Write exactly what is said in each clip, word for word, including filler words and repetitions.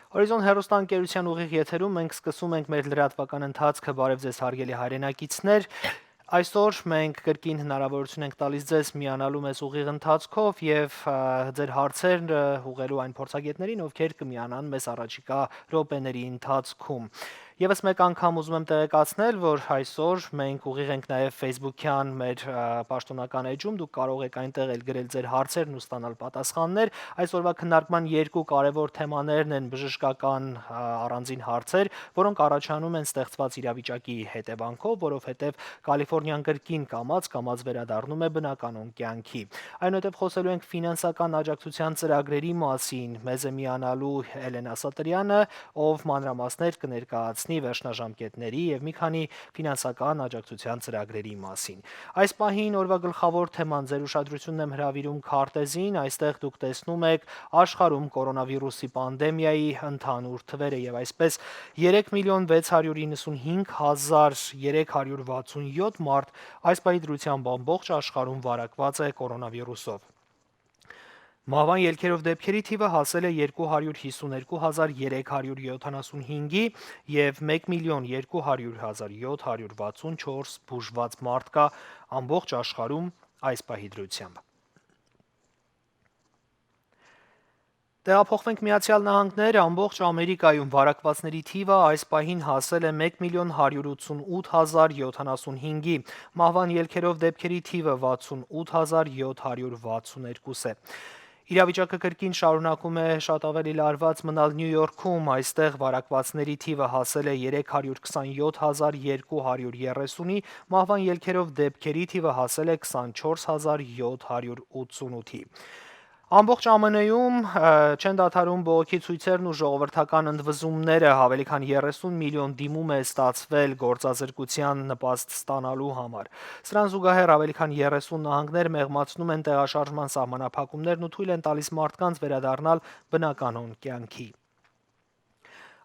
Հորիզոն հեռուստաընկերության ուղիղ եթերում մենք սկսում ենք մեր լրատվական ընթացքը։ Բարև ձեզ, հարգելի հայրենակիցներ։ Այսօր մենք կրկին հնարավորություն ենք տալիս ձեզ միանալու մեզ ուղիղ ընթացքով եւ, ա, ձեր հարցերն, ը, ուղղելու այն փորձագետներին, ովքեր կմիանան մեզ առաջիկա րոպեների ընթացքում։ Եվս մեկ անգամ ուզում եմ տեղեկացնել, որ այսօր մենք ուղիղ ենք նաեւ Facebook-յան մեր, ա, պաշտոնական էջում, դուք կարող եք այնտեղ էլ գրել ձեր հարցերն ու ստանալ պատասխաններ։ Այսօրվա քննարկման երկու կարեւոր թեմաներն են բժշկական, ա, առանձին հարցեր, որոնք առաջանում են ստեղծված իրավիճակի հետևանքով, որովհետեւ Կալիֆոռնիան կրկին կամաց-կամաց վերադառնում է բնականոն կեանքի։ Այնուհետեւ խոսելու ենք ֆինանսական աջակցության ծրագրերի մասին։ Մեզ է միանալու Էլենա Սատրյանը, ով մանրամասներ կը ներկայացնի վերջնաժամկետների եւ մի քանի ֆինանսական աջակցության ծրագրերի մասին։ Այս պահին օրվա գլխավոր թեման, ձեր ուշադրությունն եմ հրաւիրում քարտեզին, այստեղ դուք տեսնում եք աշխարհում կորոնավիրուսի պանդեմիայի ընդհանուր թվերը, եւ այսպես երեք միլիոն վեց հարյուր իննսունհինգ հազար երեք հարյուր վաթսուն յոթ մարդ այս պահի դրությամբ ամբողջ աշխարհում վարակված է կորոնավիրուսով։ Մահուան ելքերով դէպքերի թիվը հասել է երկու հարյուր հիսուն երկու հազար երեք հարյուր յոթանասուն հինգի եւ մեկ միլիոն երկու հարյուր հազար յոթ հարյուր վաթսուն չորս բուժուած մարդ կայ ամբողջ աշխարհում այս պահի դրությամբ։ Տեղափոխվենք Միացեալ Նահանգներ, ամբողջ Ամերիկայում վարակուածների թիվը այս պահին հասել է մեկ միլիոն հարյուր ութսուն ութ հազար յոթանասուն հինգի, մահուան ելքերով դէպքերի թիվը վաթսուն ութ հազար յոթ հարյուր վաթսուն երկու է։ Իրավիճակը կրկին շարունակում է շատ ավելի լարված մնալ Նիու Յորքում, այստեղ վարակուածների թիվը հասել է երեք հարյուր քսանյոթ հազար երկու հարյուր երեսունի, մահուան ելքերով դէպքերի թիվը հասել է քսանչորս հազար յոթ հարյուր ութսունութի։ Ամբողջ Ա Մ Ն-ում, ը, չեն դադարում բողոքի ցույցերն ու ժողովրդական ընդվզումները, ավելի քան երեսուն միլիոն դիմում է ստացվել գործազրկության նպաստ ստանալու համար։ Սրան զուգահեռ ավելի քան երեսուն նահանգներ մեղմացնում են տեղաշարժման սահմանափակումներն ու թոյլ են տալիս մարդկանց վերադառնալ բնականոն կեանքի։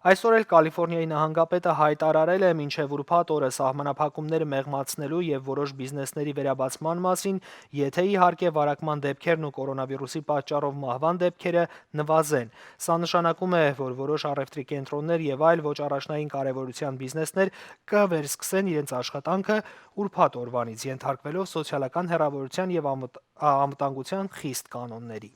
Այսօր էլ Կալիֆոռնիայի նահանգապետը յայտարարել է, մինչեւ ուրբաթ օրը սահմանափակումները մեղմացնելու եւ որոշ բիզնեսների վերաբացման մասին, եթե իհարկե վարակման դէպքերն ու կորոնավիրուսի պատճառով մահուան դէպքերը նվազեն։ Սա նշանակում է, որ որոշ առեւտրի կենտրոններ եւ այլ ոչ առաջնային կարեւորության բիզնեսներ կը վերսկսեն իրենց աշխատանքը ուրբաթ օրուանից, ենթարկվելով սոցիալական հեռավորության եւ անվտ-, ա, անվտանգության խիստ կանոնների։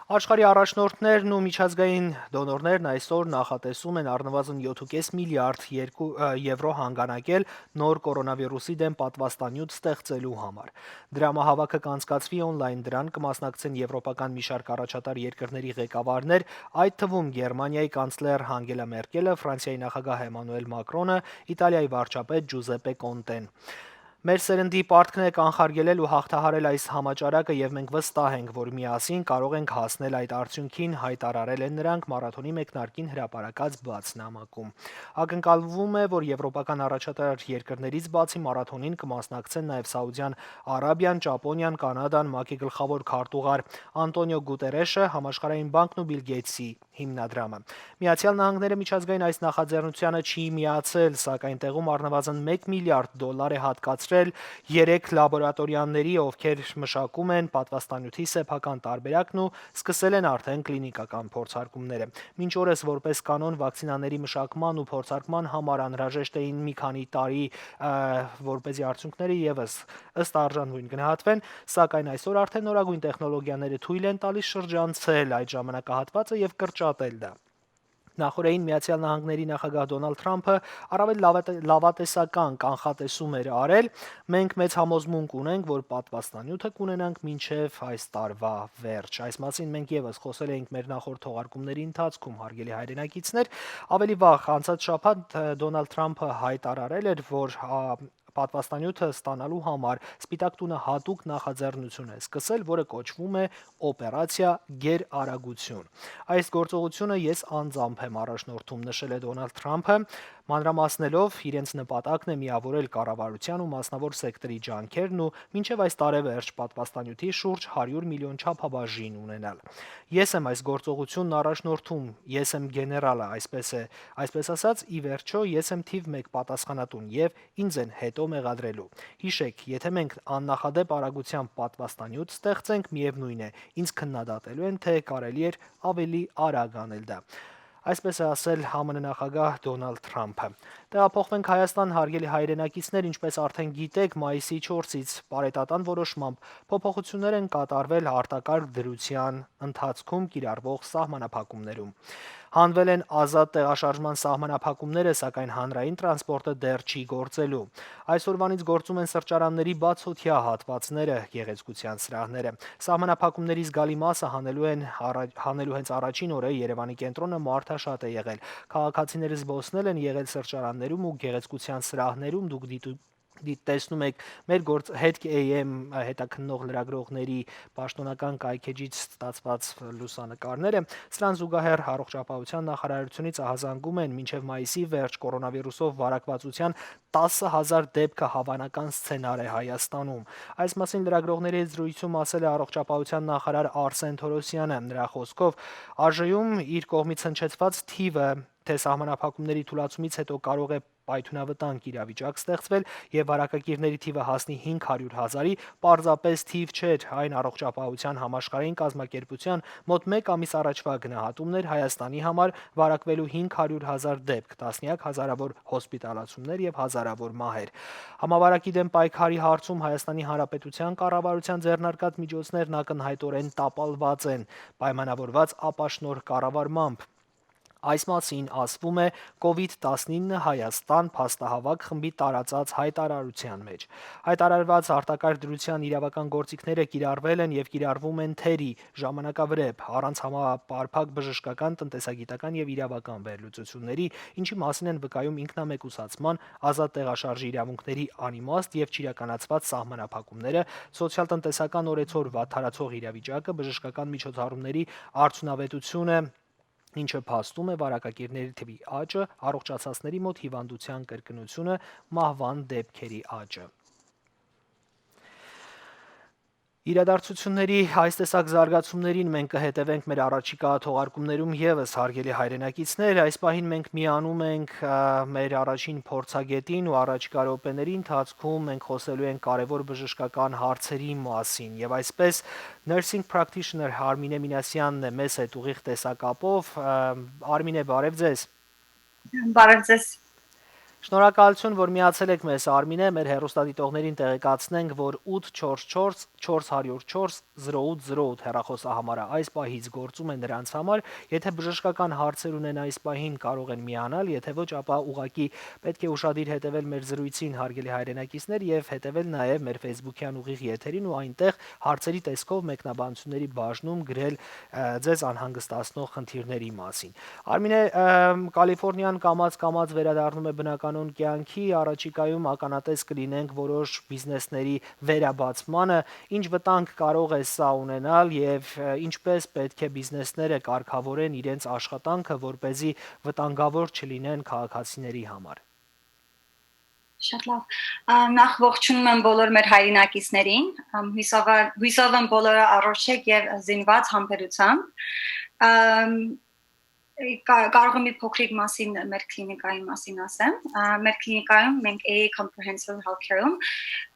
Աշխարհի առաջնորդներն ու միջազգային դոնորներն այսօր նախատեսում են առնվազն յոթ ու կես միլիարդ երկու, ը, եվրո հանգանակել նոր կորոնավիրուսի դէմ պատվաստանիւթ ստեղծելու համար։ Դրամահաւաքը կանցկացուի օնլայն, դրան կը մասնակցեն եվրոպական մի շարք առաջատար երկրների ղեկավարներ, այդ թվում Գերմանիայի կանցլեր Անգելա Մերկելը, Ֆրանսիայի նախագահ Էմանուել Մակրոնը, Իտալիայի վարչապետ Ջուզեպե Կոնտեն։ «Մեր սերնդի պարտքն է կանխարգելել ու հաղթահարել այս համաճարակը, եւ մենք վստահ ենք, որ միասին կարող ենք հասնել այդ արդիւնքին», յայտարարել են նրանք մարաթոնի մեկնարկին հրապարակած բաց նամակում։ Ակնկալվում է, որ եվրոպական առաջատար երկրներից բացի մարաթոնին կը մասնակցեն նաեւ Սաուդյան Արաբիան, Ճապոնիան, Կանադան, մակ-ի գլխավոր քարտուղար Անտոնիո Գուտերեշը, Համաշխարհային բանկն ու Բիլ Գեյթսի հիմնադրամը։ Միացեալ Նահանգները միջազգային այս նախաձեռնությանը չի միացել, սակայն տեղում առնվազն մեկ միլիարդ դոլար է հատկացրել երեք լաբորատորիաների, ովքեր մշակում են պատվաստանյութի սեփական տարբերակն ու սկսել են արդեն կլինիկական փորձարկումները։ Մինչ օրս, որպես կանոն, վակցինաների մշակման ու փորձարկման համար անհրաժեշտ էին մի քանի տարի, ը, որպեսզի արդյունքները եւս ըստ արժանվոյն գնահատվեն, սակայն այսօր արդեն նորագույն տեխնոլոգիաները թոյլ են տալիս շրջանցել այդ ժամանակահատվածը եւ կրճատել դա։ Նախօրեին Միացեալ Նահանգների նախագահ Դոնալդ Թրամփը առավել լավատե-, լավատեսական կանխատեսում էր արել. «Մենք մեծ համոզմունք ունենք, որ պատվաստանյութը կունենանք մինչեւ այս տարուա վերջ»։ Այս մասին մենք եւս խոսել էինք մեր նախորդ թողարկումների ընթացքում, հարգելի հայրենակիցներ։ Ավելի վաղ, անցած շաբաթ, ը, Դոնալդ Թրամփը յայտարարել էր, որ, ա, պատվաստանյութը ստանալու համար Սպիտակ տունը յատուկ նախաձեռնություն է սկսել, որը կոչվում է օպերացիա Գերարագություն։ «Այս գործողությունը ես անձամբ եմ առաջնորդում», նշել է Դոնալդ Թրամփը։ Մանրամասնելով, իրենց նպատակն է միաւորել կառավարութեան ու մասնաւոր սեկտորի ջանքերն ու մինչեւ այս տարեվերջ պատվաստանիւթի շուրջ հարիւր միլիոն չափաբաժին ունենալ։ «Ես եմ այս գործողութիւնն առաջնորդում, ես եմ գեներալը», այսպես է, այսպես ասած, ի վերջո, ես եմ թիւ մէկ պատասխանատուն եւ ինձ են հետո մեղադրելու։ Յիշեք, եթե մենք աննախադէպ արագութեամբ պատվաստանիւթ ստեղծենք, միեւնոյն է, ինձ քննադատելու են, թէ կարելի էր ավելի արագ անել դա։ Այսպես է ասել Ա Մ Ն նախագահ Դոնալդ Թրամփը։ Տեղափոխվենք Հայաստան, հարգելի հայրենակիցներ, ինչպես արդեն գիտեք, մայիսի չորսից պարետատան որոշմամբ փոփոխություններ են կատարվել արտակարգ դրության ընթացքում կիրառվող սահմանափակումներում։ Հանվել են ազատ տեղաշարժման սահմանափակումները, սակայն հանրային տրանսպորտը դեռ չի գործելու։ Այսօրվանից գործում են սրճարանների բացօթեայ հատուածները, գեղեցկության սրահները։ Սահմանափակումների զգալի մասը հանելու են առաջ, հանելու հենց առաջին օրը Երեւանի կենտրոնը մարդաշատ է եղել։ Քաղաքացիները զբոսնել են եղել սրճարաններում ու գեղեցկության սրահներում, դուք դիտու-, դի-, տեսնում եք մեր գործ Հետք A M հետաքննող լրագրողների պաշտոնական կայքէջից ստացուած լուսանկարները։ Սրան զուգահեռ առողջապահության նախարարությունից ահազանգում են մինչեւ մայիսի վերջ կորոնավիրուսով վարակվածության տասը հազար դէպքը հավանական սցենար է Հայաստանում։ Այս մասին լրագրողների հետ զրույցում ասել է առողջապահության նախարար Արսեն Թորոսյանը։ Նրա խոսքով, Ա Ժ-ում իր կողմից հնչեցուած թիվը, թէ սահմանափակումների թուլացումից հետո կարող է պայթյունավտանգ իրավիճակ ստեղծվել եւ վարակակիրների թիվը հասնի հինգ հարիւր հազարի, պարզապէս թիվ չէր, այն առողջապահության համաշխարհային կազմակերպության մոտ մէկ ամիս առաջվա գնահատումն էր Հայաստանի համար վարակվելու հինգ հարիւր հազար դէպք, տասնեակ հազարաւոր հոսպիտալացումներ եւ հազարաւոր մահեր։ Համավարակի դէմ պայքարի հարցում Հայաստանի Հանրապետության կառավարության ձեռնարկած միջոցներն ակնհայտօրէն տապալուած են, պայմանաւորուած ապաշնորհ կառավարմամբ։ Այս մասին ասվում է կովիդ տասնինը Հայաստան փաստահաւաք խմբի տարածած յայտարարության մեջ։ Յայտարարուած արտակարգ դրության իրաւական գործիքները կիրառվել են եւ կիրառվում են թերի, ժամանակավրէպ, առանց համապարփակ բժշկական, տնտեսագիտական եւ իրաւական վերլուծությունների, ինչի մասին են վկայում ինքնամեկուսացման, ազատ տեղաշարժի իրաւունքների անիմաստ եւ չիրականացված սահմանափակումները, սոցիալ-տնտեսական օրեցօր վատթարացող իրավիճակը, բժշկական միջոցառումների արդյունավետությունը, ինչը փաստում է վարակակիրների թիւի աճը, առողջացածների մոտ հիւանդութեան կրկնությունը, մահուան դէպքերի աճը։ Իրադարձությունների այս տեսակ զարգացումներին մենք կը հետեւենք մեր առաջիկայ թողարկումներում եւս, հարգելի հայրենակիցներ։ Այս պահին մենք միանում ենք, ա, մեր առաջին փորձագետին ու առաջիկայ րոպեների ընթացքում մենք խոսելու ենք կարեւոր բժշկական հարցերի մասին։ Եւ այսպես, nursing practitioner Արմինէ Մինասեանն է մեզ հետ ուղիղ տեսակապով։ Ա, Արմինէ, բարեւ ձեզ։ Բարև ձեզ։ Շնորհակալություն, որ միացել եք մեզ, Արմինէ։ Մեր հեռուստադիտողներին տեղեկացնենք, որ ութ չորս չորս, չորս հարիւր չորս, զրո ութ զրո ութ հեռախոսահամարը այս պահից գործում է նրանց համար։ Եթե բժշկական հարցեր ունեն, այս պահին կարող են միանալ, եթե ոչ, ապա ուղղակի պետք է ուշադիր հետեւել մեր զրույցին, հարգելի հայրենակիցներ, եւ հետեւել նաեւ մեր Facebook-յան ուղիղ եթերին ու այնտեղ հարցերի տեսքով մեկնաբանությունների բաժնում գրել, ը, ձեզ անհանգստացնող խնդիրների մասին։ Արմինէ, ըմ, Կալիֆոռնիան կամաց-կամաց վերադառնում է բնականոն կեանքի, առաջիկայում ականատես կլինենք որոշ բիզնեսների վերաբացմանը։ Ինչ վտանգ կարող է սա ունենալ եւ, ը, ինչպես պետք է բիզնեսները կարգավորեն իրենց աշխատանքը, որպեսզի վտանգաւոր չլինեն քաղաքացիների համար։ Շատ լավ։ Ա, նախ ողջունում եմ բոլոր մեր հայրենակիցներին, ամ, հույսով, հույսով եմ բոլորը առողջ եք եւ զինված համբերությամբ։ Ամ, կա-, կարող եմ մի փոքրիկ մասին մեր կլինիկայի մասին ասեմ։ Ա, մեր կլինիկայում մենք A A Comprehensive Healthcare-ում,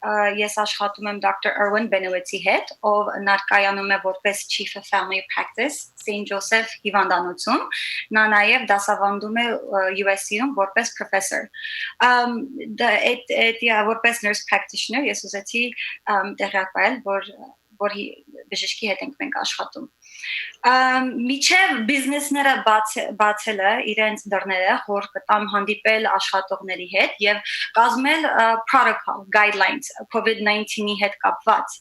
ա, ես աշխատում եմ դոկտոր Erwin Benowitz-ի հետ, ով ներկայանում է որպես Chief of Family Practice Saint Joseph հիվանդանոցում, նա նաև դասավանդում է, ը, U S C-ում որպես professor։ Ամ, դա, էդ, էդ, yeah, որպես nurse practitioner ես ուզեցի, ամ, տեղյակ վայել, որ, որ հի-, բժշկի հետ ենք մենք աշխատում։ Ամ, միջև բիզնեսները բաց-, բացելը իրենց դռները, որ կտամ հանդիպել աշխատողների հետ և կազմել, ը, protocol, guidelines COVID nineteen-ի հետ կապված։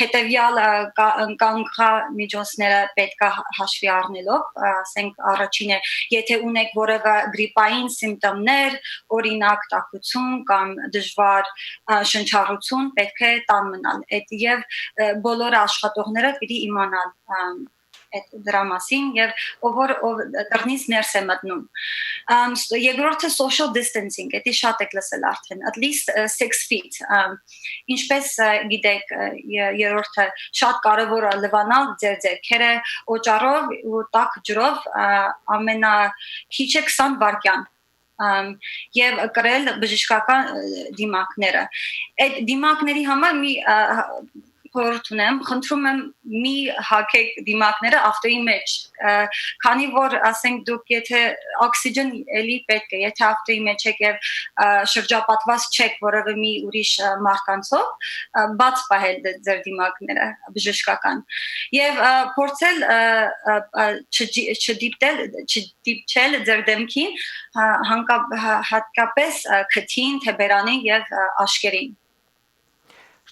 Հետևյալ, ը, կա-, կանգնա միջոցները պետք է հա-, հաշվի առնելով, ը, ասենք առաջինը, եթե ունեք որևէ գրիպային սիմպտոմներ, օրինակ տաքություն կամ դժվար, ը, շնչառություն, պետք է տան մնալ։ Այդ և, ը, բոլոր աշխատողները պիտի իմանալ, ը, այդ դրա մասին, եւ ով որ, ով դռնից ներս է մտնում։ Ամ, ս-, երկրորդը social distancing, դա շատ եք լսել արդեն, at least, ը, six feet, ամ, ինչպես, ը, գիտեք, ը, ե-, երրորդը շատ կարևոր է լվանալ ձեր ձեռքերը օճառով ու տաք ջրով, ը, ամենաքիչը քսան վայրկյան, ամ, եւ կրել բժշկական, ը, դիմակները։ Այդ դիմակների համար մի, ը, խորհուրդ ունեմ, խնդրում եմ, մի հագեք դիմակները ավտոյի մեջ, ը, քանի որ, ասենք, դուք եթե օքսիջեն էլի պետք է, եթե ավտոյի մեջ եք եւ, ը, շրջապատված չեք որևէ մի ուրիշ, ը, մարդկանցով, ը, բաց պահել դե-, ձեր դիմակները բժշկական եւ, ը, փորձել, ը, ը, ը, չջի-, չդիպտել, չդիպչել ձեր դեմքին, հա-, հանկապ-, հա-, հատկապես, ը, քթին, թեբերանին եւ, ը, աշկերին։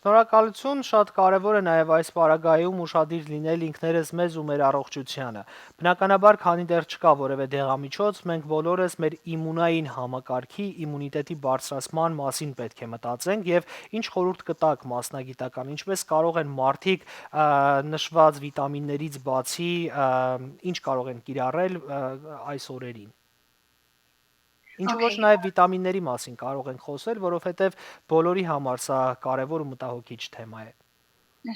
Շնորհակալություն, շատ կարևոր է նաև այս պարագայում ուշադիր լինել ինքներս մեզ ու մեր առողջությանը։ Բնականաբար, քանի դեռ չկա որևէ դեղամիջոց, մենք բոլորս մեր իմունային համակարգի, իմունիտետի բարձրացման մասին պետք է մտածենք, եւ ինչ խորհուրդ կտաք մասնագիտական, ինչպես կարող են մարդիկ, ը, նշված վիտամիններից բացի, ը, ինչ կարող են կիրառել, ը, այս օրերին։ Ինչու ոչ Okay. նաև վիտամինների մասին կարող ենք խոսել, որովհետև բոլորի համար սա կարևոր ու մտահոգիչ թեմա է։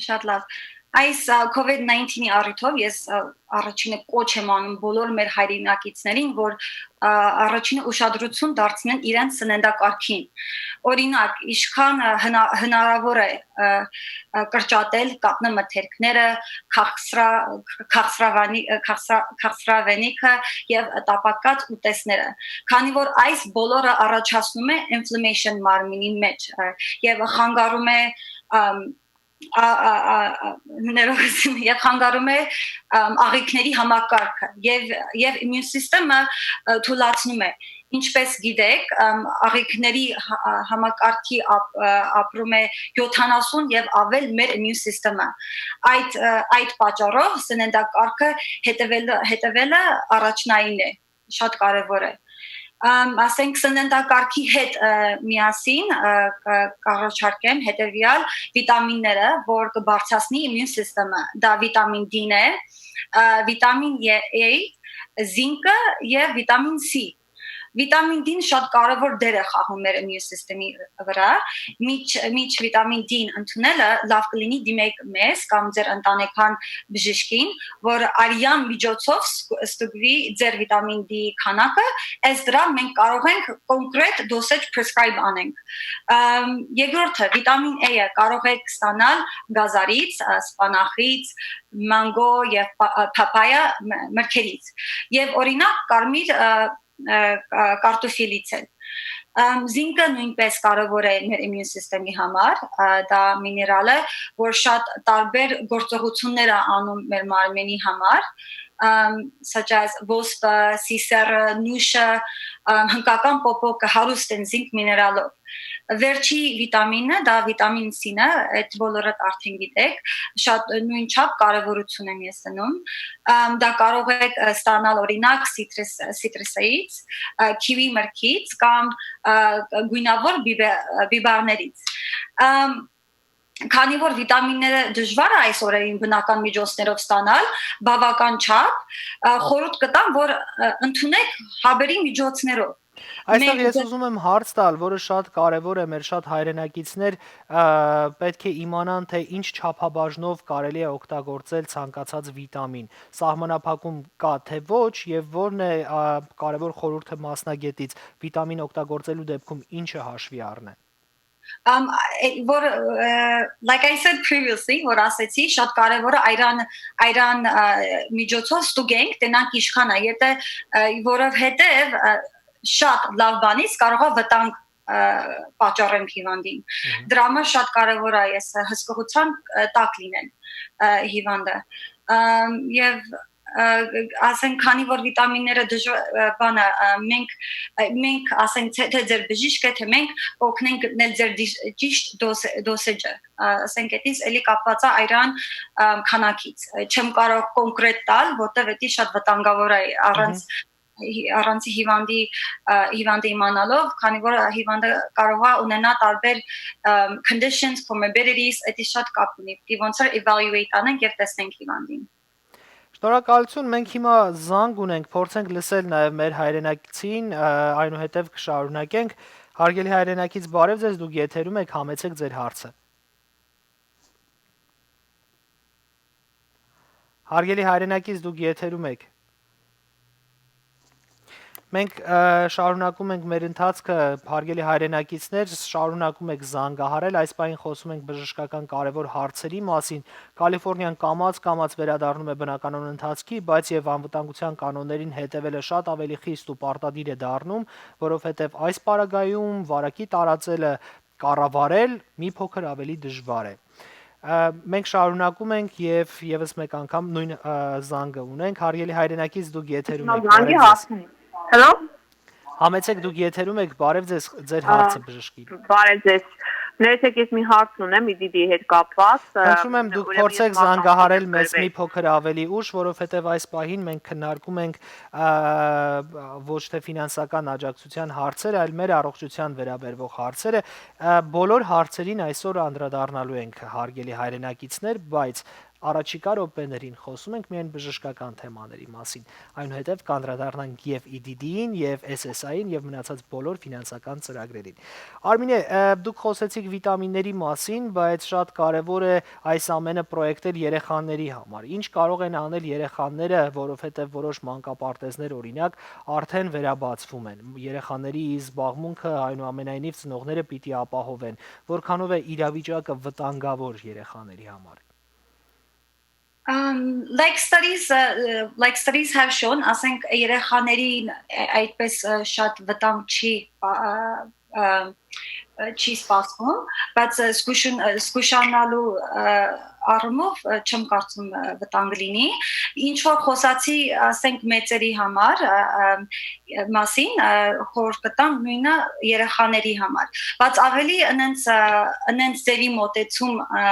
Շատ լավ։ Այս, ա, COVID nineteen-ի առիթով ես, ա, առաջինը կոչ եմ անում բոլոր մեր հայրենակիցներին, որ, ա, առաջինը ուշադրություն դարձնեն իրենց սննդակարգին։ Օրինակ, ինչքան, ա, հնա-, հնարավոր է, ա, ա, կրճատել կաթնամթերքները, քաղցրա-, քաղցրավանի-, ա, քաղցրա-, քաղցրավենիքը և տապակած ուտեստները, քանի որ այս բոլորը առաջացնում է inflammation մարմնի մեջ, ա, և խանգարում է, ամ, ա, ա, ա, ա, ներողություն, և խանգարում է, ամ, աղիքների համակարգը և, և immune system-ը, ը, թուլացնում է։ Ինչպես գիտեք, ամ, աղիքների հա-, ա, համակարգի ապ-, ը, ապրում է յոթանասուն և ավել մեր immune system-ը։ Այդ, ը, այդ պատճառով սննդակարգը հետևել-, հետևելը առաջնային է, շատ կարևոր է։ Ամ, ասենք, սննդակարգի հետ, ը, միասին, ը, կ-, կառաջարկեմ հետևյալ վիտամինները, որ կբարձրացնի immune system-ը։ Դա վիտամին D-ն է, ը, վիտամին A, զինկը և վիտամին C։ Վիտամին D-ն շատ կարևոր դեր է խաղում մեր immune system-ի վրա։ Միջ-, միջ վիտամին D-ն ընդունելը լավ կլինի դիմեք մեզ կամ ձեր ընտանեկան բժիշկին, որ արյան միջոցով ստուգ-, ստուգվի ձեր վիտամին D-ի քանակը, այս դրան մենք կարող ենք կոնկրետ դոսեջ prescribe անենք։ Ամ, երկրորդը, վիտամին A-ը կարող եք ստանալ գազարից, ա, սպանախից, մանգո և պա-, ա, փապայա մ-, մրգերից։ Եվ օրինակ կարմիր, ա, ը, ա, կարտոֆիլից էլ։ Ամ, զինկը նույնպես կարևոր է մեր immune system-ի համար, ա, դա միներալ է, որ շատ տարբեր գործողություններ է անում մեր մարմինի համար, ամ, such as ոսպը, սիսեռը, նուշը, ամ, հնկական պոպոկը հարուստ են զինկ միներալով։ Վերջի վիտամինը, դա վիտամին C-ն է, այդ բոլորդ արդեն գիտեք, շատ նույն չափ կարևորություն եմ ես դնում։ Ամ, դա կարող եք, ը, ստանալ օրինակ սիտրս-, սիտրսից, ը, քիվի մրգից կամ, ը, գույնավոր բիբե-, բիբարներից։ Ամ, քանի որ վիտամինները դժվար է այս օրերին բնական միջոցներով ստանալ, բավական չափ, ը, խորհուրդ կտամ, որ, ը, ընդունեք հաբերի միջոցներով։ Այստեղ Մենք ես դե- ուզում եմ հարց տալ, որը շատ կարևոր է, մեր շատ հայրենակիցներ, ը, պետք է իմանան, թե ինչ չափաբաժնով կարելի է օգտագործել ցանկացած վիտամին։ Սահմանափակում կա, թե ոչ, և որն է, ա, կարևոր խորհուրդը մասնագետից, վիտամին օգտագործելու դեպքում ինչը հաշվի առնեն։ Ամ, ա, է, որ, ը, like I said previously, որ ասեցի, շատ կարևոր է այրան, այրան, ա, միջոցով ստուգենք, տենանք ինչքան է, եթե, ը, որովհետև, ը, շատ լավ բանից կարող է վտանգ, ը, պատճառեմ հիվանդին։ Մհմ։ Դրա համար շատ կարևոր է ես, ը, հսկողության, ը, տակ լինել, ը, հիվանդը։ Ամ, և, ը, ասենք, քանի որ վիտամինները դժվար, ը, բանը, ը, մենք, ը, մենք, ասենք, թե, թե ձեր բժիշկը, թե մենք կօգնենք գտնել ձեր դիշ-, ճիշտ դոս-, դոսեջը, ը, ասենք, այդից էլի կապված է այրան, ը, քանակից։ Ը, չեմ կարող կոնկրետ տալ, որտեվ էդի շատ վտանգավոր է առանց Մհմ։ հի-, առանց հիվանդի, ը, հիվանդը իմանալով, քանի որ հիվանդը կարող է ունենա տարբեր, ը, conditions, comorbidities, էդի շատ կապ ունի։ Պիտի ոնց որ evaluate անենք և տեսնենք հիվանդին։ Շնորհակալություն, մենք հիմա զանգ ունենք, փորձենք լսել նաև մեր հայրենակցին, ը, այնուհետև կշարունակենք։ Հարգելի հայրենակից, բարև ձեզ, դուք եթերում եք, համեցեք ձեր հարցը։ Հարգելի հայրենակից, դուք եթերում եք։ Մենք, ը, շարունակում ենք մեր ընթացքը, հարգելի հայրենակիցներ, շարունակում եք զանգահարել։ Այս պահին խոսում ենք բժշկական կարևոր հարցերի մասին։ Կալիֆոռնիան կամաց-կամաց վերադառնում է բնականոն ընթացքի, բայց եւ անվտանգության կանոններին հետեւելը շատ ավելի խիստ ու պարտադիր է դառնում, որովհետեւ այս պարագայում վարակի տարածելը կառավարել մի փոքր ավելի դժվար է։ Ը, մենք շարունակում ենք եւ եւս մեկ անգամ նոյն, ը, զանգը ունենք։ Հարգելի հայրենակից, դուք եթերում եք, Զանգի բարև ձեզ։ Հարցում։ Հելո։ Համեցեք, դուք եթերում եք, բարև ձեզ, ձեր Ա, հարցը բժշկի։ Բարև ձեզ։ Ներեցեք, ես մի հարց ունեմ իդիտի հետ կապված, ը, Խնդրում եմ, դուք ուրեմն փորձեք ես զանգահարել մեզ մի մարտահրավեր փոքր ավելի ուշ, որովհետեւ այս պահին մենք քննարկում ենք, ա, ոչ թե ֆինանսական աջակցության հարցերը, այլ մեր առողջության վերաբերվող հարցերը։ Ա, բոլոր հարցերին այսօր անդրադառնալու ենք, հարգելի հայրենակիցներ, բայց առաջիկա րոպեներին խոսում ենք միայն բժշկական թեմաների մասին։ Այնուհետև կանդրադառնանք և իդիտիին, և SSI-ին, և մնացած բոլոր ֆինանսական ծրագրերին։ Արմինե, ը, դուք խոսեցիք վիտամինների մասին, բայց շատ կարևոր է այս ամենը պրոյեկտել երեխաների համար։ Ինչ կարող են անել երեխաները, որովհետև որոշ մանկապարտեզներ, օրինակ, արդեն վերաբացվում են։ Երեխաների զբաղմունքը, այնուամենայնիվ, ծնողները պիտի ապահովեն։ Որքանով է իրավիճակը վտանգավոր երեխաների համար։ Um, like studies, uh, uh, like studies have shown, ասենք երեխաներին, ա, այդպես, ա, շատ վտանգ չի, ա, ա, ա, չի սպասվում, բայց, ա, զգուշուն-, ա, զգուշանալու, ա, առումով, ա, չեմ կարծում, ա, վտանգ լինի։ Ինչ որ խոսացի, ասենք մեծերի համար, ա, ա, մասին, ա, խորհուրդ կտամ նույնը երեխաների համար, բայց ավելի ընենց, ա, ընենց ձևի մոտեցում, ա,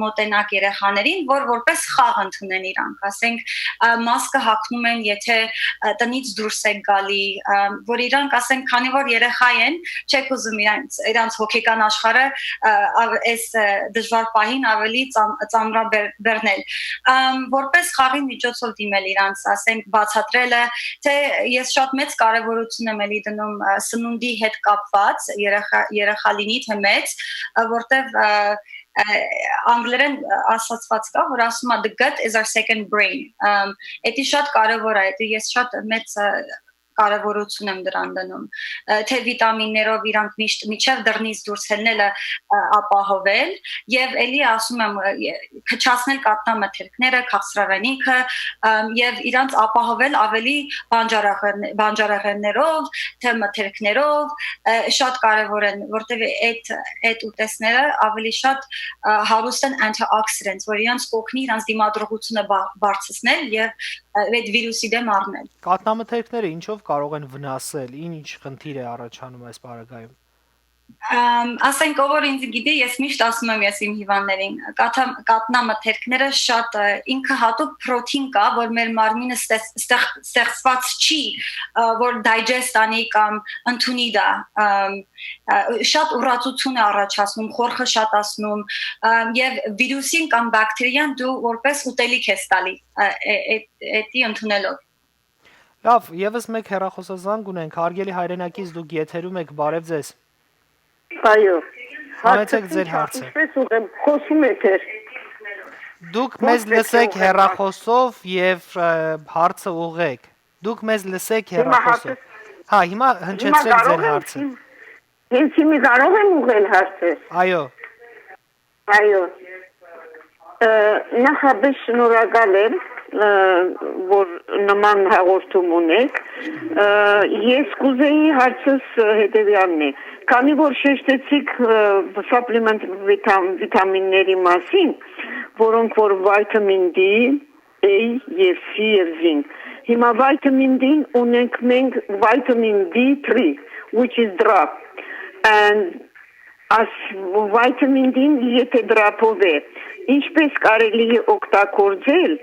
մոտենաք երեխաներին, որ որպես խաղ ընդունեն իրանք, ասենք, ա, մասկը հագնում են, եթե, ա, տնից դուրս եք գալի, ա, որ իրանք, ասենք, քանի որ երեխա են, չեք ուզում իրանք, իրանց հոգեկան աշխարհը, ա, ավ-, այս, ա, դժվար պահին ավելի ծամ-, ծանրաբեռ-, բեռնել։ Ամ, որպես խաղի միջոցով դիմել իրանց, ասենք, բացատրելը, թե ես շատ մեծ կարևորություն եմ էլի դնում, ա, սնունդի հետ կապված, երեխա, երեխա լինի թե մեծ, ա, որտեվ, ա, ա, անգլերեն, ա, ասացված կա, որ ասում է, "The gut is our second brain"։ Ամ, էդի շատ կարևոր է, էդի ես շատ մեծ, ա, կարևորություն եմ դրան դնում, ա, թե վիտամիններով իրանք միշտ միջև դռնից դուրս ելնելը, ա, ապահովել, եւ էլի ասում եմ, ա, ե-, քչացնել կաթնամթերքները, քաղցրավենիքը, ամ, եւ իրանց ապահովել ավելի բանջարեղեններ-, բանջարեղեններով, թե մթերքներով, ա, շատ կարեւոր են, որտեւ այդ, այդ ուտեստները ավելի շատ, ա, հարուստ են antioxidants, որ իրանց կօգնի իրանց դիմադրողությունը բա-, բարձրացնել եւ, ա, այդ վիրուսի դեմ առնել։ Կաթնամթերքները ինչով կարող են վնասել, ինչ խնդիր է առաջանում այս պարագայում։ Ամ, ասենք, ով որ ինձ գիտի, ես միշտ ասում եմ ես իմ հիվանդներին, կաթա-, կաթնամթերքները շատ, ը, ինքը հատուկ պրոթին կա, որ մեր մարմինը ստեղծ-, ստեղծ-, ստեղծված չի, ը, որ digest անի կամ ընդունի դա, ամ, ը, շատ ուռածություն է առաջացնում, խորքը շատացնում, ամ, եւ վիրուսին կամ բակտերիան դու որպես ուտելիք ես տալի, ը, ը, ը, էդի ընդունելով։ Լավ, եւս մեկ հեռախոսազանգ ունենք, հարգելի հայրենակից դուք եթերում եք, բարև ձեզ։ Այո, Համեցեք հարցը ձեր չա-, հարցը։ Ինչպես ուղղեմ, խոսում է թեր։ Դուք Ոչ մեզ մեկ լսեք չեմ ուղղել հարց։ Հեռախոսով և, ը, հարցը ուղղեք։ Դուք մեզ լսեք Հիմա հեռախոսով։ հարցը Հա, հիմա Հիմա հնչեցրեք ձեր կարող եմ հարցը։ իմ, հենց հիմա կարող եմ ուղղել հարցը։ Այո։ Այո։ Ը, նախապես շնորհակալ եմ, ը, որ նման հաղորդում ունեք։ Ը, ես կուզեի հարցս հետևյալն է։ Քանի որ շեշտեցիք, ը, supplement վիտամ-, վիտամինների մասին, որոնք որ vitamin D, A և C և zinc։ Հիմա vitamin D-ն ունենք մենք vitamin D three, which is drop, and as vitamin D-ն եթե drop-ով է, ինչպես կարելի է օգտագործել։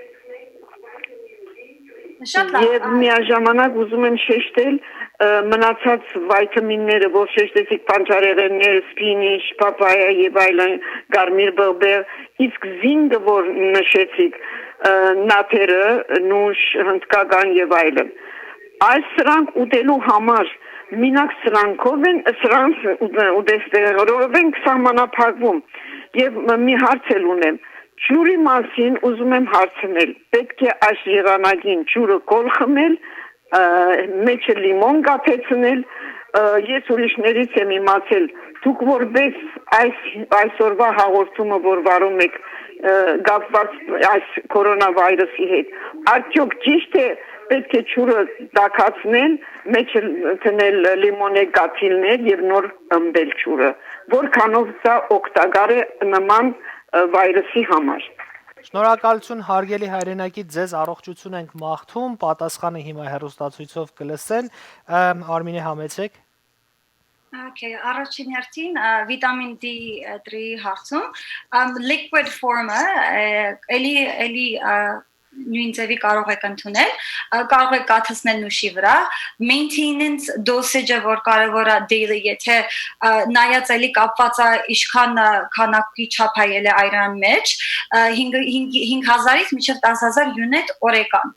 Շատ լավ, Եվ ա- միաժամանակ ուզում եմ շեշտել, ը, մնացած վայթամինները, որ շեշտեցիք, պանջարեղեններ, spinach, papaya և այլն, կարմիր բղբեղ, իսկ zinc-ը, որ նշեցիք, ը, նաթերը, նուշ, հնդկական եւ այլն։ Այս սրանք ուտելու համար, մինակ սրանքով են, սրանց ուտ-, ուտեստեղերով ենք սահմանափակվում։ Եւ մ-, մի հարց էլ ունեմ։ Ջուրի մասին ուզում եմ հարցնել։ Պետք է այս եղանակին ջուրը կոլ խմել, ը, մեջը լիմոն կաթեցնել, ը, ես ուրիշներից եմ իմացել, դուք որպես այս, այսօրվա հաղորդումը, որ վարում եք, ը, կապված այս կորոնավիրուսի հետ, արդյոք ճիշտ է, պետք է ջուրը տաքացնել, մեջը դնել լիմոնե կաթիլներ եւ նոր ըմպել ջուրը, որքանով սա օգտակար է նման, ը, վիրուսի համար։ Շնորհակալություն, հարգելի հայրենակից, ձեզ առողջություն ենք մաղթում, պատասխանը հիմա հեռուստացույցով կը լսեն։ Ըմ, Արմինե, համեցեք։ Okay, առաջին հերթին, ա, վիտամին D three հարցում, ամ, liquid form-ը, ը, էլի, էլի, ա, նոյն ձեւի կարող եք ընդունել, ա, կարող եք կաթեցնել նուշի վրա, maintenance dosage-ը, որ կարեւոր է daily, եթե, ա, նայած էլի կապված է ինչքան, ա, քանակի չափ ա ելը այրան մեջ, ա, հինգ, հինգ, հինգ հազարից մինչեւ տաս հազար unit օրեկան։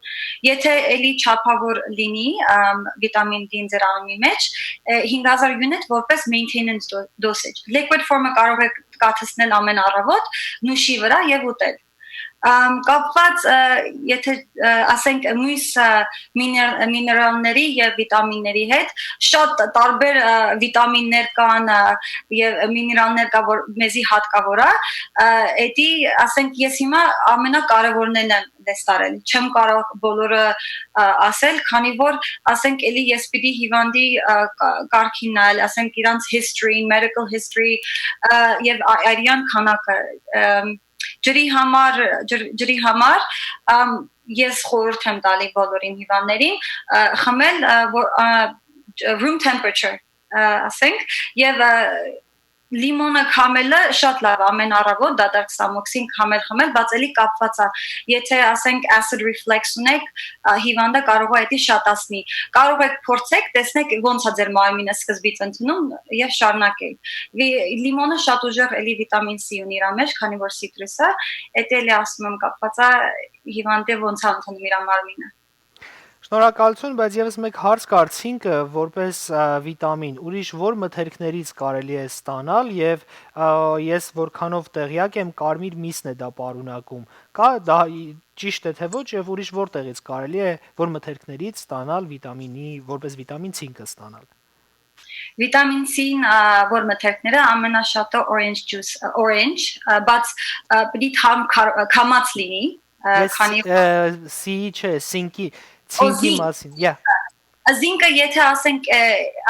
Եթե էլի չափավոր լինի, ամ, վիտամին D-ն ձեր անունի մեջ, ը, հինգ հազար unit որպես maintenance do-, dosage։ Liquid form-ը կարող եք կաթեցնել ամեն առավոտ նուշի վրա եւ ուտել։ Ամ, կապված, ը, եթե, ը, ասենք, մյուս, ը, միներ-, միներալների եւ վիտամինների հետ, շատ տարբեր, ը, վիտամիններ կան, ը, եւ միներալներ կա, որ մեզի հատկաւոր է, ը, էդի, ասենք, ես հիմա ամենակարեւորներն եմ լեզտարել։ Չեմ կարող բոլորը, ը, ասել, քանի որ, ասենք, էլի ես պիտի հիվանդի, ը, կա-, կարգին նայել, ասենք, իրանց history-ին, medical history, ը, եւ ա-, արյան քանակը, ըմ, ջրի համար, ջր-, ջրի համար, ըմ, ես խորհուրդ եմ տալի բոլորին հիվանդներին, ը, խմել, ը, որ, ը, ջ-, room temperature, ը, ասենք, եւ, ը, լիմոնը քամելը շատ լավ, ամեն առավոտ դատարկ սամոքսին քամել խմել, բայց էլի կապված է, եթե, ասենք, acid reflux ունեք, ը, հիվանդը կարող է էդի շատացնի։ Կարող եք փորձեք, տեսնեք ոնց է ձեր մարմինը սկզբից ընդունում եւ շարունակել։ Վի-, լիմոնը շատ ուժեղ էլի վիտամին C ունի իր մեջ, քանի որ citrus է, էդի էլի ասում եմ կապված է հիվանդը ոնց է ընդունում իր մարմինը։ Շնորհակալություն, բայց եւս մեկ հարց կար, ցինկը որպես, ա, վիտամին, ուրիշ որ մթերքներից կարելի է ստանալ եւ, ա, ես որքանով տեղյակ եմ, կարմիր միսն է դա պարունակում։ Կա դա ի-, ճիշտ է թե ոչ, եւ ուրիշ որտեղից կարելի է, որ մթերքներից ստանալ վիտամինի, որպես վիտամին ցինկը ստանալ։ Վիտամին C-ն, ա, որ մթերքները ամենաշատը orange juice, ա, orange, ա, բայց, ա, պիտի թամ քար-, քամած լինի, ա, Ես, քանի ը, C-ի չէ, սինկի, Օ, ցինկի zinc, մասին, yeah։ Ա, zinc-ը, եթե ասենք, ը,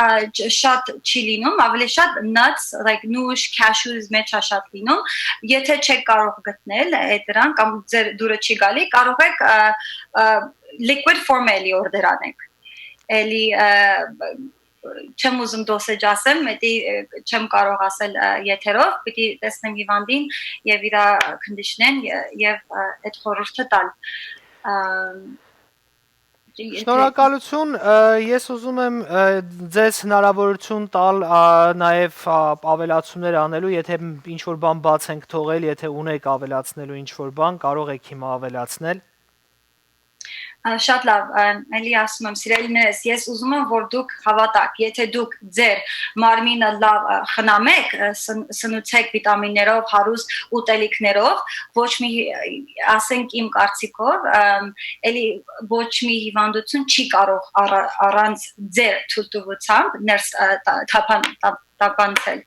ա, ջ-, շատ չի լինում, ավելի շատ nuts, like նուշ, cashews մեջ է շատ լինում, եթե չեք կարող գտնել, ը, դրան կամ ձեր դուրը չի գալի, կարող եք, ա, ա, liquid form-ը էլի order անեք, էլի, ը, չեմ ուզում dosage ասեմ, էդի, ը, չեմ կարող ասել, ը, եթերով, պիտի տեսնեմ հիվանդին եւ իրա condition-ին ե-, եւ, ը, այդ խորհուրդը տալ։ Ա, եթե Շնորհակալություն, ը, ես ուզում եմ, ը, ձեզ հնարավորություն տալ, ա, նաեւ, ա, ավելացումներ անելու, եթե ինչ-որ բան բաց ենք թողել, եթե ունեք ավելացնելու ինչ-որ բան, կարող եք հիմա ավելացնել։ Ա, շատ լավ, ա, էլի ասում եմ, սիրելիներս, ես ուզում եմ, որ դուք հավատաք, եթե դուք ձեր մարմինը լավ, ա, խնամեք, ա, սն-, սնուցեք վիտամիններով, հարուստ ուտելիքներով, ոչ մի, ա, ասենք իմ կարծիքով, ըմ, էլի ոչ մի հիվանդություն չի կարող առ-, առանց ձեր թույլտվությամբ ներս, ա, տա-, թափան-, տա-, տապանցել։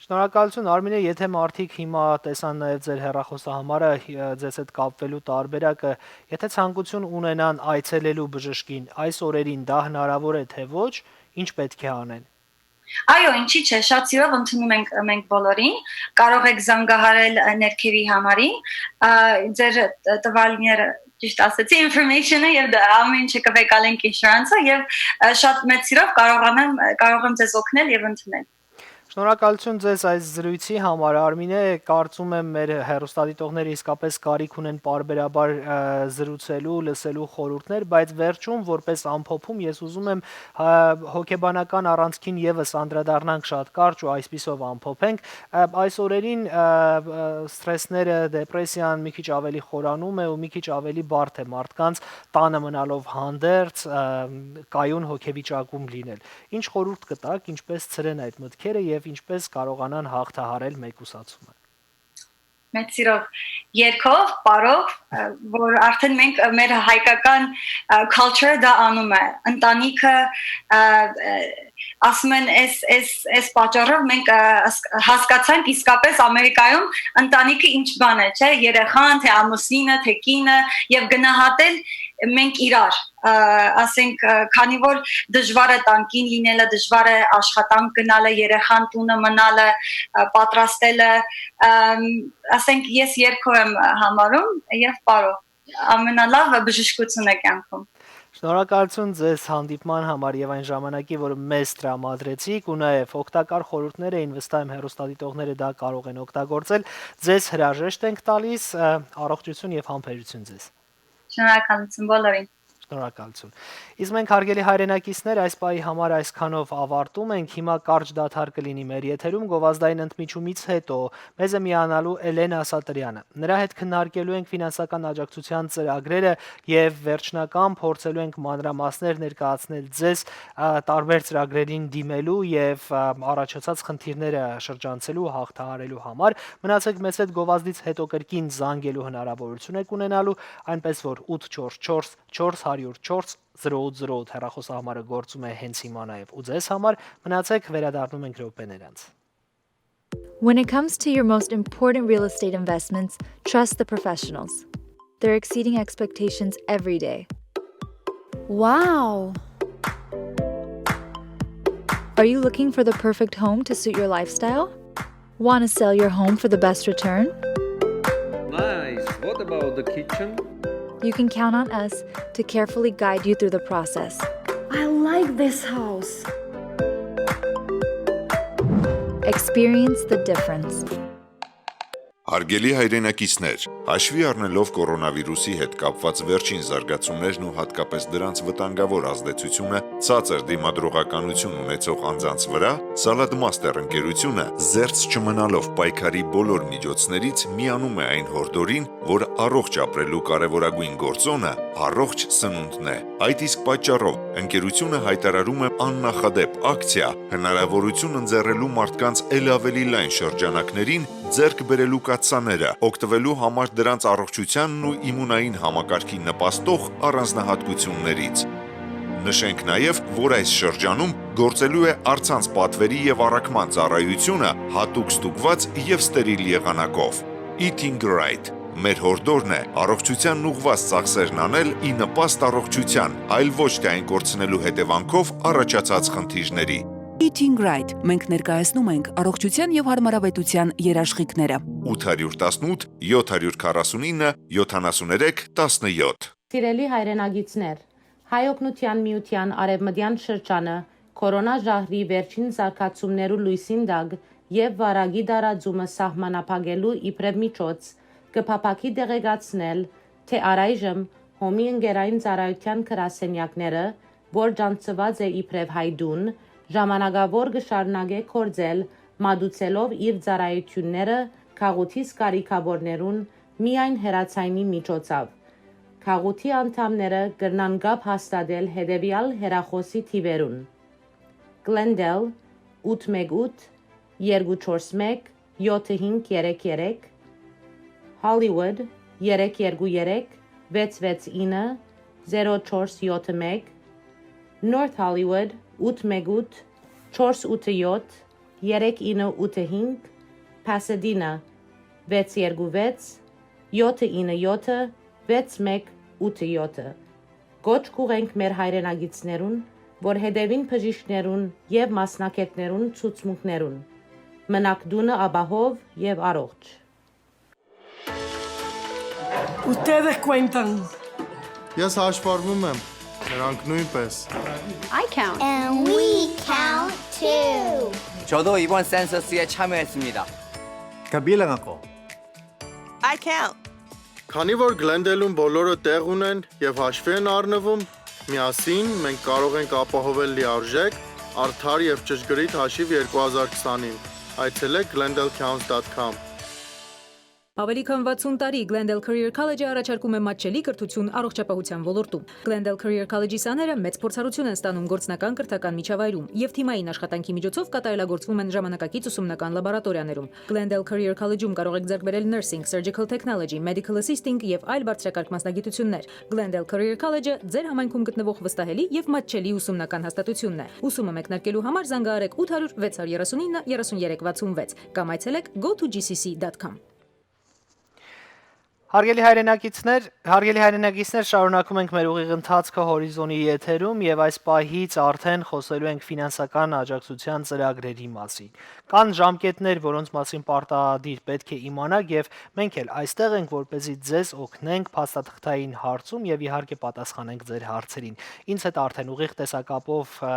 Շնորհակալություն, Արմինե, եթե մարդիկ հիմա տեսան նաև ձեր հեռախոսահամարը, հի-, ը, ձեզ հետ կապվելու տարբերակը, եթե ցանկություն ունենան այցելելու բժշկին, այս օրերին դա հնարավոր է թե ոչ, ինչ պետք է անեն։ Այո, ինչի՞ չէ, շատ սիրով ընդունում ենք մենք բոլորին, կարող եք զանգահարել, ը, ներքևի համարին, ա, ձեր տ-, տվալները, ճիշտ ասեցի, information-ը եւ դ-, ամեն ինչը կվեկալենք insurance-ը եւ, ը, շատ մեծ սիրով կարող անեմ, կարող եմ ձեզ օգնել եւ ընդունել։ Շնորհակալություն ձեզ այս զրույցի համար։ Արմինե, կարծում եմ, մեր հեռուստադիտողները իսկապես կարիք ունեն պարբերաբար, ը, զրուցելու, լսելու խորհուրդներ, բայց վերջում, որպես ամփոփում, ես ուզում եմ, ը, հոգեբանական առանցքին ևս անդրադառնանք շատ կարճ ու այսպիսով ամփոփենք։ Ը, այս օրերին, ը, ը, սթրեսները, դեպրեսիան մի քիչ ավելի խորանում է ու մի քիչ ավելի բարդ է մարդկանց տանը մնալով հանդերձ, ը, կայուն հոգեվիճակում լինել։ Ինչ խորհուրդ կը տաք, ինչպես ցրեն այդ մտքերը եւ ինչպես կարողանան հաղթահարել մեկուսացումը։ Մեծ սիրով, երկով, պարով, ը, որ արդեն մենք, ը, մեր հայկական, ը, culture դա անում է, ընտանիքը, ը, ը, ասում են, այս, այս, այս պատճառով մենք, ը, հաս-, հասկացանք իսկապես Ամերիկայում ընտանիքը ինչ բան է, չէ՞, երեխան, թե ամուսինը, թե կինը, եւ գնահատել մենք իրար, ը, ասենք, ը, քանի որ դժվար է տանքին լինելը, դժվար է աշխատանք գնալը, երեխան տունը մնալը, ը, պատրաստելը, ըմ, ասենք, ես երկու եմ համարում եւ պարով, ամենալավը բժշկություն է կյանքում։ Շնորհակալություն ձեզ հանդիպման համար եւ այն ժամանակի, որ մեզ տրամադրեցիք, ու նաեւ օգտակար խորհուրդներ էին, վստահ եմ, հեռուստադիտողները դա կարող են օգտագործել։ Ձեզ հրաժեշտ ենք տալիս, ը, առողջություն եւ համբերություն ձեզ։ Շնորհակալություն բոլորին։ Շնորհակալություն։ Իսկ մենք, հարգելի հայրենակիցներ, այս պահի համար այսքանով ավարտում ենք։ Հիմա կարճ դադար կը լինի մեր եթերում գովազդային ընդմիջումից հետո։ Մեզ է միանալու Էլենա Սատրյանը։ Նրա հետ քննարկելու ենք ֆինանսական աջակցության ծրագրերը եւ վերջնական փորձելու ենք մանրամասներ ներկայացնել ձեզ, ա, տարբեր ծրագրերին դիմելու եւ, ա, առաջացած խնդիրները շրջանցելու, հաղթահարելու համար։ Մնացեք մեզ հետ, գովազդից հետո կրկին զանգելու հնարավորություն եք ունենալու, այնպես որ ութ չորս չորս, չորս հարյուր չորս, զրո ութ զրո ութ հեռախոսահամարը գործում է հենց հիմա նաեւ ու ձեզ համար։ Մնացեք, վերադառնում ենք րոպեներանց։ When it comes to your most important real estate investments, trust the professionals. They're exceeding expectations every day. Wow! Are you looking for the perfect home to suit your lifestyle? Want to sell your home for the best return? Nice. What about the kitchen? You can count on us to carefully guide you through the process. I like this house. Experience the difference. Հարգելի հայրենակիցներ, հաշվի առնելով կորոնավիրուսի հետ կապված վերջին զարգացումներն ու հատկապես դրանց վտանգավոր ազդեցությունը ցածր դիմադրողականություն ունեցող անձանց վրա, Salad Master ընկերությունը, զերծ չմնալով պայքարի բոլոր միջոցներից, միանում է այն հորդորին, որ առողջ ապրելու կարևորագույն գործոնը առողջ սնունդն է։ Այդ իսկ պատճառով ընկերությունը հայտարարում է աննախադեպ ակցիա, հնարավորություն ընձեռելու մարդկանց էլ ավելի լայն շրջանակներին ձեռք բերելու կաթսաները, օգտվելու համար դրանց առողջությանն ու իմունային համակարգին նպաստող առանձնահատկություններից։ Նշենք նաև, որ այս շրջանում գործելու է առցանց պատվերի եւ առաքման ծառայությունը՝ հատուկ ստուգված եւ ստերիլ եղանակով։ Eating Right. Մեր հորդորն է առողջությանն ուղղված ծախսերն անել ի նպաստ առողջության, այլ ոչ թե այն կորցնելու հետևանքով առաջացած խնդիրների։ Eating Right. Մենք ներկայացնում ենք առողջության եւ հարմարավետության երաշխիքները։ Ութ հարյուր տասնութ, յոթ հարյուր քառասունինը, յոթանասուներեք, տասնյոթ։ Սիրելի հայրենակիցներ, Հայ Օգնության Միության Արեւմտեան շրջանը կորոնա ժահրի վերջին զարգացումներու լոյսին տակ եւ վարակի տարածումը սահմանափակելու իբրեւ միջոց կը փափաքի տեղեկացնել, թէ առայժմ Հոմի ընկերային ծառայութեան գրասենեակները, որ ճանչցուած է իբրեւ Հայ Տուն, ժամանակաւոր կը շարունակէ գործել, մատուցելով իր ծառայութիւնները գաղութիս կարիքաւորներուն միայն հեռաձայնի միջոցով։ Գաղութի անդամները կրնան կապ հաստատել հետեւեալ հեռախօսի թիւերուն. Glendale, ութ մէկ ութ, երկու չորս մէկ, յոթ հինգ երեք երեք, Hollywood, երեք երկու երեք, վեց վեց ինը, զերո չորս յոթ մէկ, North Hollywood, ութ մէկ ութ, չորս ութ յոթ, երեք ինը ութ հինգ, Pasadena, վեց երկու վեց, յոթ ինը յոթ, վեց մէկ ութ յոթ։ Կոչ կուղենք մեր հայրենակիցներուն, որ հետեւին բժիշկներուն եւ մասնագետներուն ցուցմունքներուն։ Մնաք տունը ապահով եւ առողջ։ Ustedes cuentan. Ես հաշվառվում եմ, նրանք նույնպես։ I count. And we count too. 저도 이번 센서스에 참여했습니다. Kabilang ako. I can't. Քանի որ Glendale-ում բոլորը տեղ ունեն եւ հաշվի են առնվում, միասին մենք կարող ենք ապահովել լիարժեք, արդար եւ ճշգրիտ հաշիվ երկու հազար քսանին։ Այցելեք glendalecounts.com։ Ավելի քան վաթսուն տարի Glendale Career College-ը առաջարկում է մատչելի կրթութիւն առողջապահութեան ոլորտում։ Glendale Career College-ի սաները մեծ փորձառութիւն են ստանում գործնական կրթական միջավայրում եւ թիմային աշխատանքի միջոցով կատարելագործվում են ժամանակակից ուսումնական լաբորատորիաներում։ Glendale Career College-ում կարող եք ձեռք բերել nursing, surgical technology, medical assisting եւ այլ բարձրակարգ մասնագիտութիւններ։ Glendale Career College-ը ձեր համայնքում գտնվող վստահելի եւ մատչելի ուսումնական հաստատութիւնն է։ Ուսումը մեկնարկելու համար զանգահարեք ութ հարյուր վեց հարյուր երեսունինը երեսուն երեք վաթսուն վեց կամ այցելեք go to g c c dot com։ Հարգելի հայրենակիցներ, հարգելի հայրենակիցներ, շարունակում ենք մեր ուղիղ ընթացքը Հորիզոնի եթերում եւ այս պահից արդեն խոսելու ենք ֆինանսական աջակցության ծրագրերի մասին։ Կան ժամկետներ, որոնց մասին պարտադիր պետք է իմանաք եւ մենք էլ այստեղ ենք, որպեսզի ձեզ օգնենք փաստաթղթային հարցում եւ իհարկե պատասխանենք ձեր հարցերին։ Ինձ հետ արդեն ուղիղ տեսակապով, ը,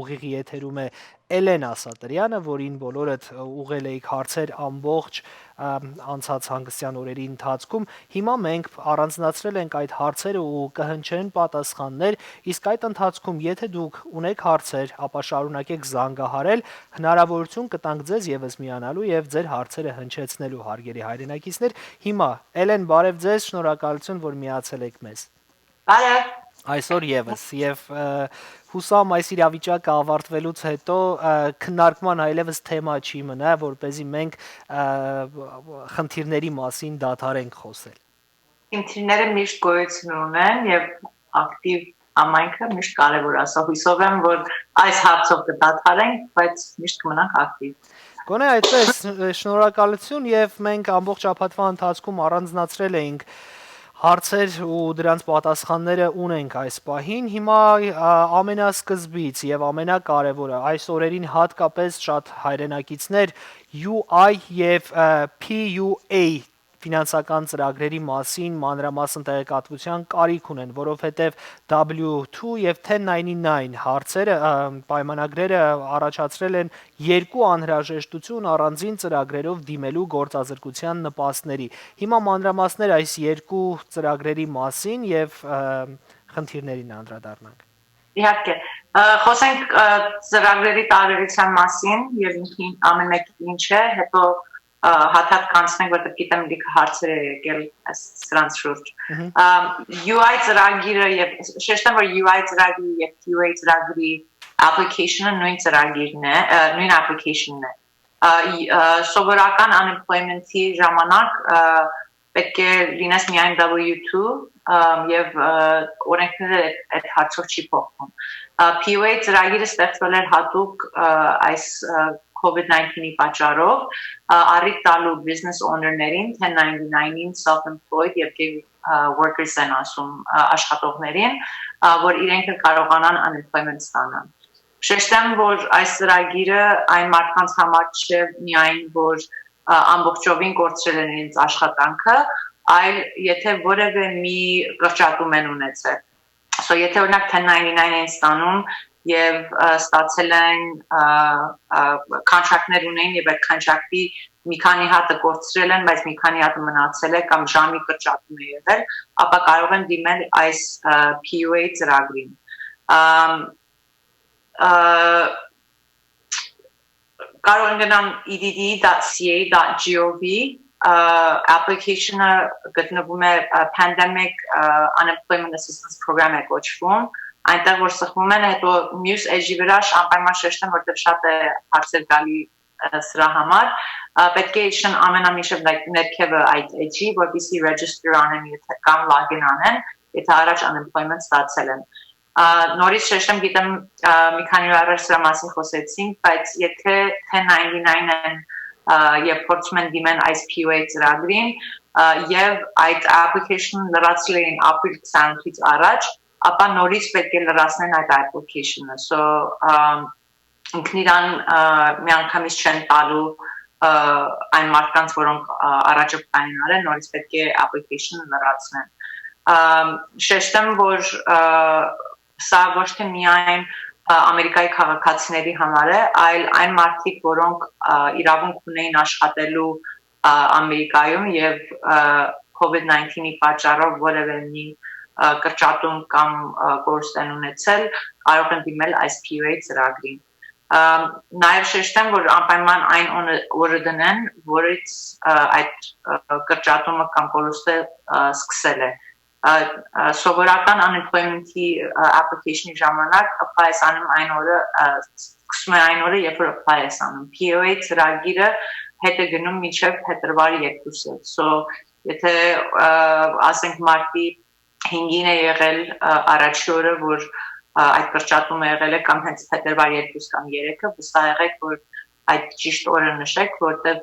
ուղիղի եթերում է Էլենա Սատրյանը, որին բոլորդ ուղղել էիք հարցեր ամբողջ, ը, անցած հանգստեան օրերի ընթացքում։ Հիմա մենք առանձնացրել ենք այդ հարցերը ու կհնչեն պատասխաններ, իսկ այդ ընթացքում, եթե դուք ունեք հարցեր, ապա շարունակեք զանգահարել, հնարավորություն կտանք ձեզ եւս միանալու եւ ձեր հարցերը հնչեցնելու, հարգելի հայրենակիցներ։ Հիմա, Էլեն, բարեւ ձեզ, շնորհակալություն, որ միացել եք մեզ։ Բարև։ Այսօր եւս, եւ, ը, հուսամ այս իրավիճակը ավարտվելուց հետո, ը, քննարկման այլեւս թեմա չի մնա, որպեսզի մենք, ը, խնդիրների մասին դադարենք խոսել։ Խնդիրները միշտ գոյություն ունեն եւ ակտիվ համայնքը միշտ կարեւոր է, սա հույսով եմ, որ այս հարցով կդադարենք, բայց միշտ կմնանք ակտիվ։ Գոնե այդպես, ը, շնորհակալություն, եւ մենք ամբողջ շաբաթվա ընթացքում առանձնացրել էինք հարցեր ու դրանց պատասխանները ունենք այս պահին։ Հիմա, ա, ամենասկզբից եւ ամենակարեւորը, այս օրերին հատկապես շատ հայրենակիցներ U I եւ, ը, P U A ֆինանսական ծրագրերի մասին մանրամասն տեղեկատվության կարիք ունեն, որովհետեւ W two եւ ten ninety-nine հարցերը, ը, պայմանագրերը առաջացրել են երկու անհրաժեշտություն առանձին ծրագրերով դիմելու գործազրկության նպաստների։ Հիմա մանրամասներ այս երկու ծրագրերի մասին եւ, ը, խնդիրներին անդրադառնանք։ Իհարկե, ը, խոսենք, ը, ծրագրերի տարբերության մասին եւ ինքնին ամեն մեկի ինչ է, հետո, ը, հատհատ կանցնենք, որտեղ գիտեմ լիքը հարցեր է եկել այս, սրանց շուրջ։ Մհմ։ Ը, U I ծրագիրը եւ շեշտեմ, որ U I ծրագրի եւ P U A ծրագրի application-ը նոյն ծրագիրն է, ը, նոյն application-ն է։ Ը, ի, ը, սովորական unemployment-ի ժամանակ, ը, պետք է լինես միայն W two, ը, եւ, ը, օրենքները այդ, այդ հարցով չի փոխվում։ Ը, P U A ծրագիրը ստեղծվել էր հատուկ, ը, այս, ը, COVID nineteen-ի պատճառով, ը, առիթ տալու business owner-ներին, ten ninety-nine-ին, self-employed եւ gig, ը, workers են ասում, ը, աշխատողներին, ը, որ իրենք էլ կարողանան unemployment ստանան։ Շեշտեմ, որ այս ծրագիրը այն մարդկանց համար չէ միայն, որ, ը, ամբողջովին կորցրել են իրենց աշխատանքը, այլ եթե որևէ մի կրճատում են ունեցել։ So, եթե օրինակ ten ninety-nine են ստանում եւ, ը, ստացել են, ը, ը, contract-ներ ունեն եւ այդ contract-ի մի քանի հատը կորցրել են, բայց մի քանի հատը մնացել է կամ ժամի կրճատում է եղել, ապա կարող են դիմել այս, ը, P U A ծրագրին։ Ամ, ը, կարող են գնան E D D dot C A dot gov, ը, application-ը գտնվում է, ը, Pandemic, ը, Unemployment Assistance Program է կոչվում, այնտեղ որ սխվում են, հետո մյուս էջի վրա շ-, անպայման շեշտեմ, որտեղ շատ է հարցեր գալի, ը, սրա համար, ը, պետք է իշն ամենամիշը, like, ներքևը այդ էջի, որպեսզի register անեն, եթե կամ login անեն, եթե առաջ unemployment ստացել են։ Ա, նորից շեշտեմ, գիտեմ, ա, մի քանի օր առաջ սրա մասին խոսեցինք, բայց եթե ten ninety-nine են, ա, եւ փորձում են դիմեն այս P U A ծրագրին, ա, եւ այդ application լրացրել էին ապրիլ քսանութից առաջ, ապա նորից պետք է լրացնեն այդ application-ը։ So, ա, ինքնիրան, ա, միանգամից չեն տալու, ա, այն մարդկանց, որոնք, ա, առաջը plan արեն, նորից պետք է application լրացնեն։ Ա, շեշտեմ, որ, ա, սա ոչ թե միայն Ամերիկայի քաղաքացիների համար է, այլ այն մարդիկ, որոնք իրավունք ունեին աշխատելու Ամերիկայում եւ COVID nineteen-ի պատճառով որեւէ մի կրճատում կամ կորուստ են ունեցել, կարող են դիմել այս P U A ծրագրին։ Նաեւ շեշտեմ, որ անպայման այն օրը դնեն, որից այդ կրճատումը կամ կորուստը սկսել է։ Սովորական unemployment-ի application-ի ժամանակ apply ես անում այն օրը, սկսում է այն օրը, երբ որ apply ես անում։ P U A ծրագիրը հետ է գնում մինչեւ փետրվար երկուսը։ So, եթե ասենք մարտի հինգին է եղել առաջի օրը, որ այդ կրճատումը եղել է, կամ հենց փետրվար երկուս կամ երեքը, վստահ եղեք, որ այդ ճիշտ օրը նշեք, որտեղ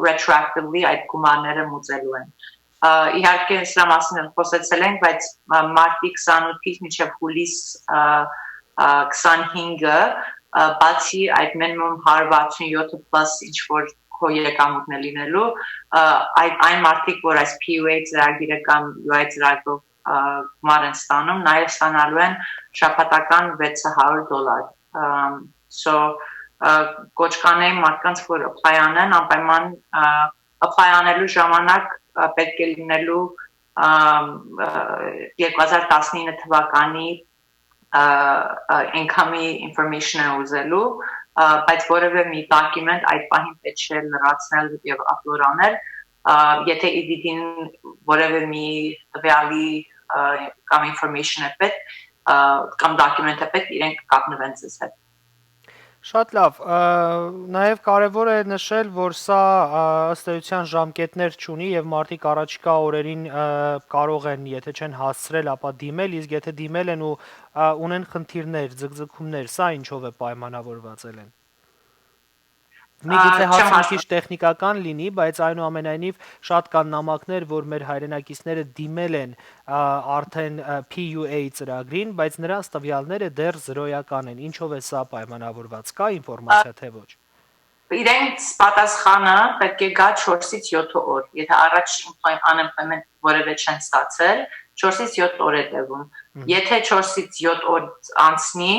retroactively այդ գումարները մուծելու են։ Իհարկե, սրա մասին էլ խոսեցել ենք, բայց մարտի քսանութից մինչեւ հուլիս քսանհինգը, բացի այդ minimum հարվածունյոթը plus ինչ որ քո եկամուտն է լինելու, այդ այն մարդիկ, որ այս P U A ծրագիրը կամ U I ծրագրով գումար են ստանում, նաև ստանալու են շաբաթական վեց հարյուր դոլար։ So, կոչ կանեի մարդկանց, որ apply անեն, անպայման apply անելու ժամանակ պետք է լինելու երկու հազար տասնինը թվականի income-ի information է ուզելու, բայց որևէ մի document այդ պահին պետք չէ լրացնել եւ upload անել, եթե իդիտին որևէ մի տվյալի կամ information է պետք կամ document է պետք, իրենք կկապնվեն ձեզ հետ։ Շատ լավ։ Նաև կարևոր է նշել, որ սա ըստ էության ժամկետներ չունի եւ մարդիկ առաջիկա օրերին կարող են, եթե չեն հասցրել, ապա դիմել, իսկ եթե դիմել են ու ունեն խնդիրներ, ձգձգումներ, սա ինչով է պայմանավորված, Էլեն։ Միգուցե հարցը քիչ տեխնիկական լինի, բայց այնուամենայնիվ շատ կան նամակներ, որ մեր հայրենակիցները դիմել են արդեն P U A ծրագրին, բայց նրանց տվյալները դեռ զրոյական են։ Ինչով է սա պայմանավորված, կա ինֆորմացիա, թե ոչ։ Իրենց պատասխանը պետք է գա չորսից յոթ օր, եթե առաջ unemployment որևէ չեն ստացել, չորսից յոթ օր է տևում։ Եթե չորսից յոթ օր անցնի,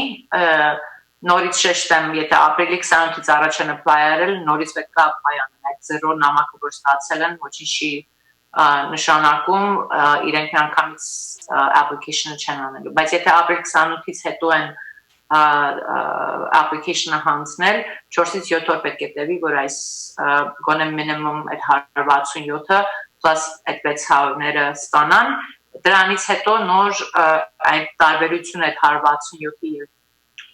նորից շեշտեմ, եթե ապրիլի քսանութից առաջ են apply արել, նորից պետք է apply անեն։ Այդ զրո նամակը, որ ստացել են, ոչինչ չի նշանակում, իրենք միանգամից application-ը չեն անելու։ Բայց եթե ապրիլ քսանութից հետո են application-ը հանձնել, չորսից յոթ օր պետք է տևի, որ այս գոնե minimum այդ հարվածունյոթը plus այդ վեց հարյուրները ստանան։ Դրանից հետո նոր այդ տարբերությունը այդ հարվածունյոթի եւ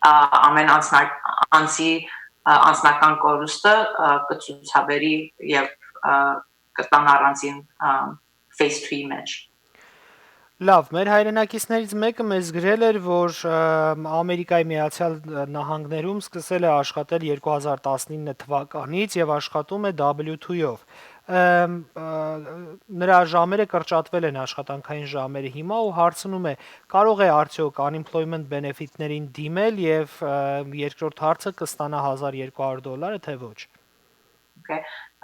ամեն անձնակ անձի անձնական կորուստը կցուցաբերի եւ կտան առանձին phase two-ի մեջ։ Լավ, մեր հայրենակիցներից մեկը մեզ գրել էր, որ Ամերիկայի Միացյալ Նահանգներում սկսել է աշխատել երկու հազար տասնինը թվականից եւ աշխատում է W two-ով։ Նրա ժամերը կրճատվել են, աշխատանքային ժամերը հիմա, ու հարցնում է՝ կարող է արդյոք unemployment benefit-ներին դիմել, եւ երկրորդ հարցը՝ կստանա հազար երկու հարյուր դոլարը, թե ոչ։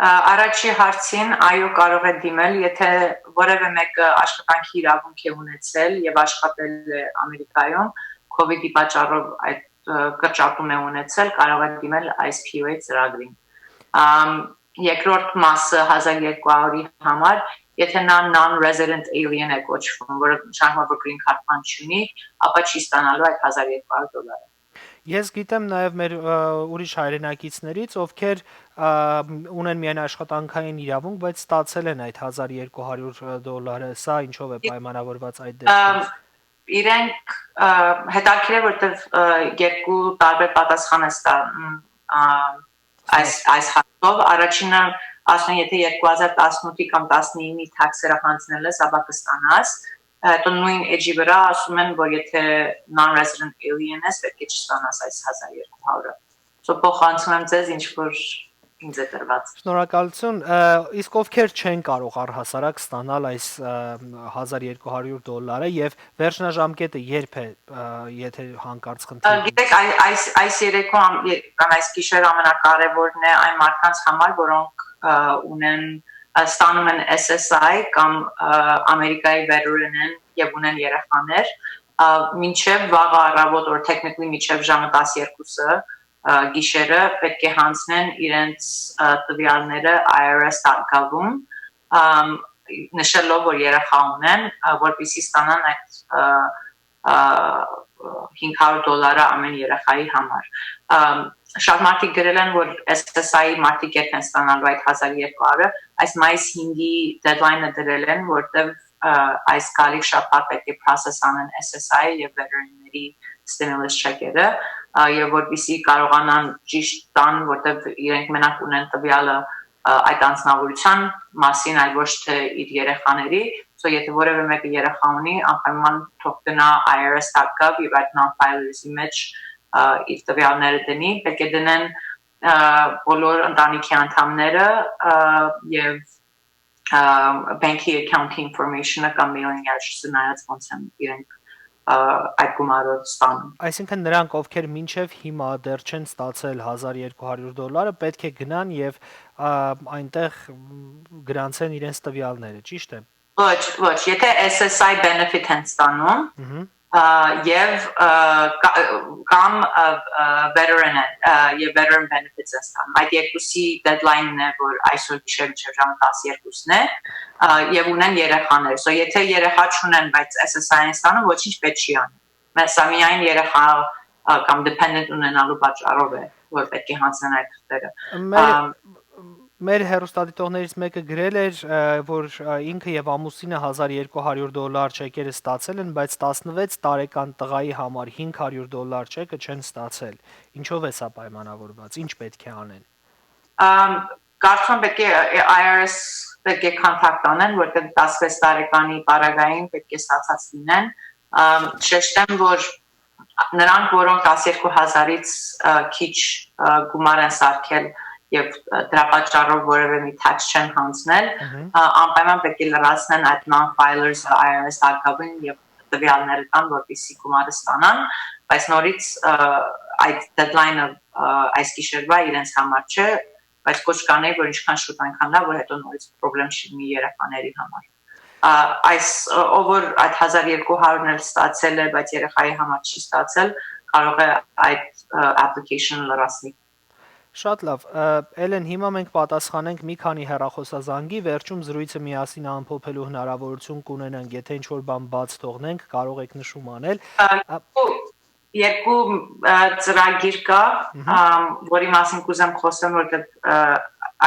Առաջի հարցին՝ այո, կարող է դիմել, եթե որևէ մեկը աշխատանքի իրավունք է ունեցել եւ աշխատել է Ամերիկայում, COVID-ի պատճառով այդ կրճատում է ունեցել, կարող է դիմել այս P U A ծրագրին։ Երկրորդ մասը՝ հազար երկու հարյուր-ի համար, եթե նա non-resident alien է կոչվում, որը նշանակում է, որ green card-ան չունի, ապա չի ստանալու այդ հազար երկու հարյուր դոլարը։ Ես գիտեմ նաև մեր ուրիշ հայրենակիցներից, ովքեր ունեն միայն աշխատանքային իրավունք, բայց ստացել են այդ հազար երկու հարյուր դոլարը, սա ինչով է պայմանավորված այդ դեպքում։ Իրենք հետաքրքիր է, որտեվ երկու տարբեր պատասխան է ստանում այս այս հարցով։ Առաջինը, ասում են, եթե երկու հազար տասնութի կամ տասնինի tax-երը հանձնել ես, ապա կստանաս։ Հետո նույն էջի վրա ասում են, որ եթե non-resident alien ես, պետք է չստանաս այս հազար երկու հարյուրը։ So փոխանցում եմ ձեզ, ինչ որ ինձ է տրված։ Շնորհակալություն։ Իսկ ովքեր չեն կարող առհասարակ ստանալ այս հազար երկու հարյուր դոլարը, եւ վերջնաժամկետը երբ է, եթե հանկարծ խնդիր։ Գիտեք, այս այս երեկո կամ այս գիշեր ամենակարևորն է այն մարդկանց համար, որոնք ունեն, ստանում են S S I կամ Ամերիկայի վերուրեն են եւ ունեն երեխաներ, Ա, մինչեւ վաղը առավոտ, or technically մինչեւ ժամը տասներկուսը, ա, գիշերը պետք է յանձնեն իրենց, ա, տվեալները I R S dot gov-ում, ամ, նշելով, որ երեխա ունեն, ա, որպեսզի ստանան այդ, ա, ա, հինգ հարյուր դոլարը ամէն երեխայի համար։ Ամ, շատ մարդիկ գրել են, որ S S I մարդիկ երբ են ստանալու այդ հազար երկու հարիւրը, այս մայիս հինգի deadline-ը դրել են, որտեւ, ա, այս գալիք շաբաթ պետք է process անեն S S I եւ veteran-ների stimulus check-երը, ա, եւ որպեսզի կարողանան ճիշտ տան, որտեւ իրենք մենակ ունեն տվեալը, ա, այդ անձնավորության մասին, այլ ոչ թե իր երեխաների։ So, եթե որեւէ մեկը երեխա ունի, անպայման թող գնայ I R S dot gov եւ այդ non-filers-ի մէջ, ա, իր տվեալները դնի, պետք է դնեն, ա, բոլոր ընտանիքի անդամները, ա, եւ, ա, bank-ի account-ի information-ը կամ mailing address-ը, նայած ոնց են իրենք, ա, այդ գումարը ստանում։ Այսինքն նրանք, ովքեր մինչեւ հիմա դեռ չեն ստացել հազար երկու հարիւր դոլարը, պետք է գնան եւ, ա, այնտեղ, մ, գրանցեն իրենց տվեալները, ճիշտ է։ Ոչ, ոչ, եթե S S I benefit են ստանում, Մհմ։ ա, եւ, ա, կա-, կամ, ա, ա, veteran են, ա, եւ veteran benefits են ստանում։ Այդ երկուսի deadline-ն է, որ այսօր գիշեր մինչեւ ժամը տասներկուսն է, ա, եւ ունեն երեխաներ։ So, եթե երեխա չունեն, բայց S S I են ստանում, ոչինչ պետք չի անի։ Մե-, սա միայն երեխա, ա, կամ dependent ունենալու պատճառով է, որ պետք է յանձնեն այդ թղթերը։ Մեր, Ամ, մեր հեռուստադիտողներից մեկը գրել էր, ը, որ, ը, ինքը եւ ամուսինը հազար երկու հարիւր դոլար չեկերը ստացել են, բայց տասնվեց տարեկան տղայի համար հինգ հարիւր դոլար չեկը չեն ստացել։ Ինչո՞վ է սա պայմանավորված, ինչ պետք է անեն։ Ամ, կարծում եմ պետք է, ը, I R S պետք է contact անեն, որտեղ տասնվեց տարեկանի պարագային պետք է ստացած լինեն։ Ամ, շեշտեմ, որ նրանք, որոնք տասներկու հազարից, ը, քիչ, ը, գումար են սարքել եւ, ը, դրա պատճառով որեւէ մի tax չեն յանձնել, Մհմ։ ը, անպայման պետք է լրացնեն այդ non-filers-ը I R S dot gov-ին եւ տվեալները տան, որպեսզի գումարը ստանան, բայց նորից, ը, այդ deadline-ը, ը, այս գիշերվա իրենց համար չէ, բայց կոչ կանեի, որ ինչքան շուտ այնքան լավ, որ հետո նորից problem չլինի երեխաների համար։ Ա, այս, ը, ով որ այդ հազար երկու հարիւրն էլ ստացել է, բայց երեխայի համար չի ստացել, կարող է այդ, ը, application-ը լրացնի։ Շատ լավ։ Ը, Էլեն, հիմա մենք պատասխանենք մի քանի հեռախոսազանգի, վերջում զրույցը միասին ամփոփելու հնարավորություն կունենանք, եթե ինչ-որ բան բաց թողնենք, կարող եք նշում անել։ Ա, Ա, երկու, երկու, ա, ծրագիր կա, Մհմ։ ամ, որի մասին կուզեմ խոսեմ, որտեղ, ա,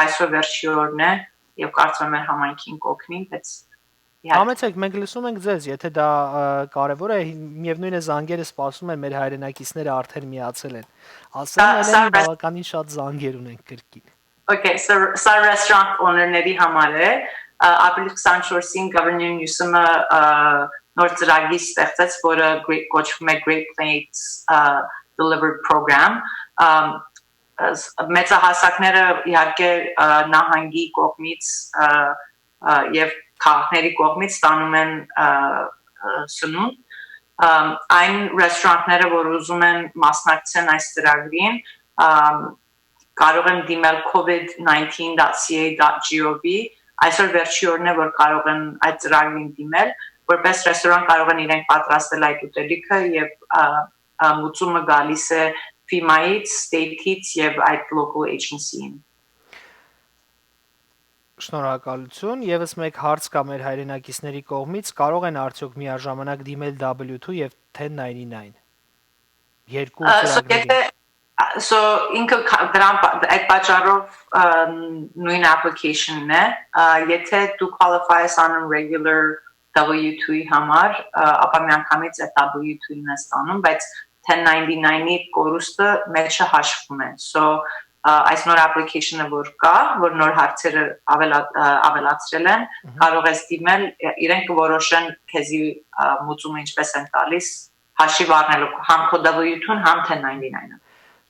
այսօր վերջի օրն է, եւ կարծում եմ, մեր համայնքին կօգնի, բայց իհարկե։ Համեցեք, մենք լսում ենք ձեզ, եթե դա, ա, կարեւոր է, հի-, միեւնույն է, զանգերը սպասում են, մեր հայրենակիցները արդեն միացել են։ Ասեմ, Սա, Էլեն, սա ռես- բավականին շատ զանգեր ունենք կրկին։ Okay, so, սա restaurant owner-ների համար է, ա, ապրիլ քսանչորսին Governor Newsom-ը, ա, նոր ծրագիր ստեղծեց, որը Great, կոչվում է Great Plates, ա, Delivered Program։ Ամ, ս-, մեծահասակները իհարկե, ա, նահանգի կողմից, ա, ա, եւ քաղաքների կողմից ստանում են, ա, ա, սնունդ։ Ամ, այն ռեստորանտները, որ ուզում են մասնակցեն այս ծրագրին, ամ, կարող են դիմել covid nineteen dot C A dot gov։ Այսօր վերջի օրն է, որ կարող են այդ ծրագրին դիմել, որպես ռեստորան կարող են իրենք պատրաստել այդ ուտելիքը եւ, ա, ա, մուծումը գալիս է FEMA-ից, state-ից եւ այդ local agency-ին։ Շնորհակալություն։ Եւս մեկ հարց կա մեր հայրենակիցների կողմից. կարող են արդյոք միաժամանակ դիմել W two եւ ten ninety-nine երկու Ա, so, ծրագրերին։ եթե, ա, so, ինքը կա-, դրան պա-, այդ պատճառով, ա, նույն application-ն է, ա, եթե դու qualify ես անում regular W two-ի համար, ա, ապա միանգամից այդ W two-ին ես ստանում, բայց ten ninety-nine-ի կորուստը մեջը հաշվում է։ So, ա, այս նոր application-ը որ կա, որ նոր հարցերը ավելա-, ա, ավելացրել են, Մհմ։ կարող ես դիմել, ը, իրենք կորոշեն քեզի, ա, մուծումը ինչպես են տալիս, հաշիվ առնելով համ քո W two-ն, համ ten ninety-nine-ը։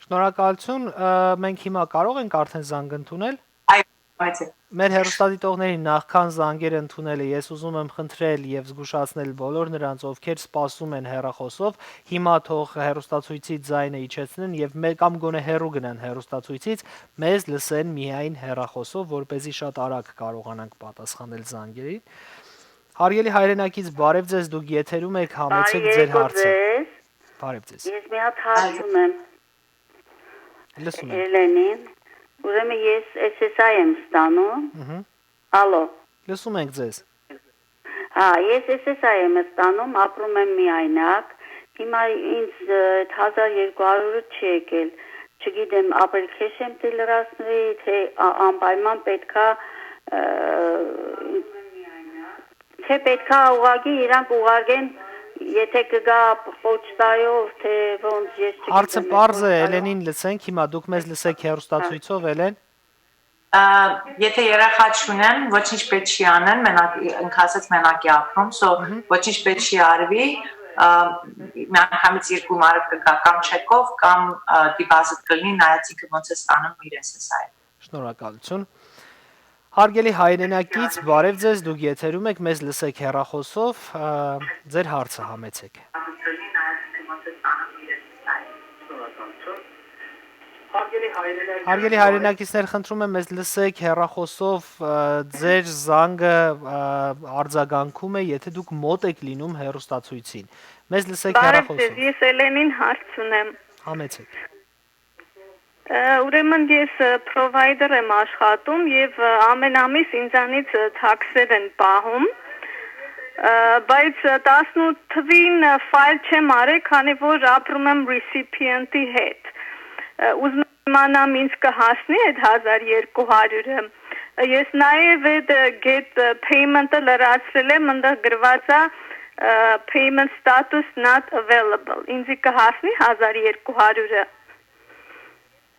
Շնորհակալություն, ը, մենք հիմա կարող ենք արդեն զանգ ընդունել։ Այո, այցեք։ Մեր հեռուստադիտողներին նախքան զանգեր ընդունելը ես ուզում եմ խնդրել եւ զգուշացնել բոլոր նրանց, ովքեր սպասում են հեռախոսով, հիմա թող հեռուստացույցի ձայնը իջեցնեն եւ մե-, կամ գոնե հեռու գնան հեռուստացույցից, մեզ լսեն միայն հեռախոսով, որպեսզի շատ արագ կարողանանք պատասխանել զանգերին։ Հարգելի հայրենակից, բարեւ ձեզ, դուք եթերում եք, համեցեք ձեր հարցը։ Բարեւ ձեզ։ Ես մի հատ հարց ունեմ։ Լսում ենք։ Էլենին, ուրեմն ես S S I եմ ստանում։ Մհմ։ Ալո։ Լսում ենք ձեզ։ Հա, ես S S I եմ ստանում, ապրում եմ միայնակ։ Հիմա ինձ, ը, այդ հազար երկու հարիւրը չի եկել։ Չգիտեմ, application պիտի լրացնուի, թե ա-, անպայման պետք է, ը, թե պետք է ուղղակի իրանք ուղարկեն, եթե կգա պոչտայով, թե ոնց, ես չգիտեմ, Հարցը այդ պարզ է, պոչտայով։ Էլենին լսենք, հիմա դուք մեզ լսեք հեռուստացույցով, Էլեն։ Ա, եթե երեխա չունեն, ոչինչ պետք չի անեն, մենակ, ինք ասաց, մենակ է ապրում, so Մհմ։ Ոչինչ պետք չի արվի, ա, միանգամից իր գումարը կգա կամ չեկով, կամ, ա, deposit կլինի, նայած ինքը ոնց է ստանում իր S S I։ Շնորհակալություն։ Հարգելի հայրենակից, բարև ձեզ, դուք եթերում եք, մեզ լսեք հեռախոսով, ա, ձեր հարցը համեցեք։ Հարգելի հայրենակիցներ, խնդրում եմ, մեզ լսեք հեռախոսով, ա, ձեր զանգը, ա, արձագանքում է, եթե դուք մոտ եք լինում հեռուստացույցին։ Մեզ լսեք Բարև հեռախոսով։ Ձեզ, ես Էլենին հարց ունեմ։ Համեցեք։ Ը, ուրեմն ես, ը, provider եմ աշխատում եւ, ը, ամեն ամիս ինձանից, ը, tax-եր են պահում, ը, բայց, ը, տասնութին, ը, file չեմ արել, քանի որ ապրում եմ recipient-ի հետ։ Ը, ուզում եմ իմանամ, ինձ կհասնի այդ հազար երկու հարիւրը։ Ես նաեւ այդ, ը, get, ը, payment-ը լրացրել եմ, այնտեղ գրված է, ը, payment status not available։ Ինձի կհասնի հազար երկու հարիւրը։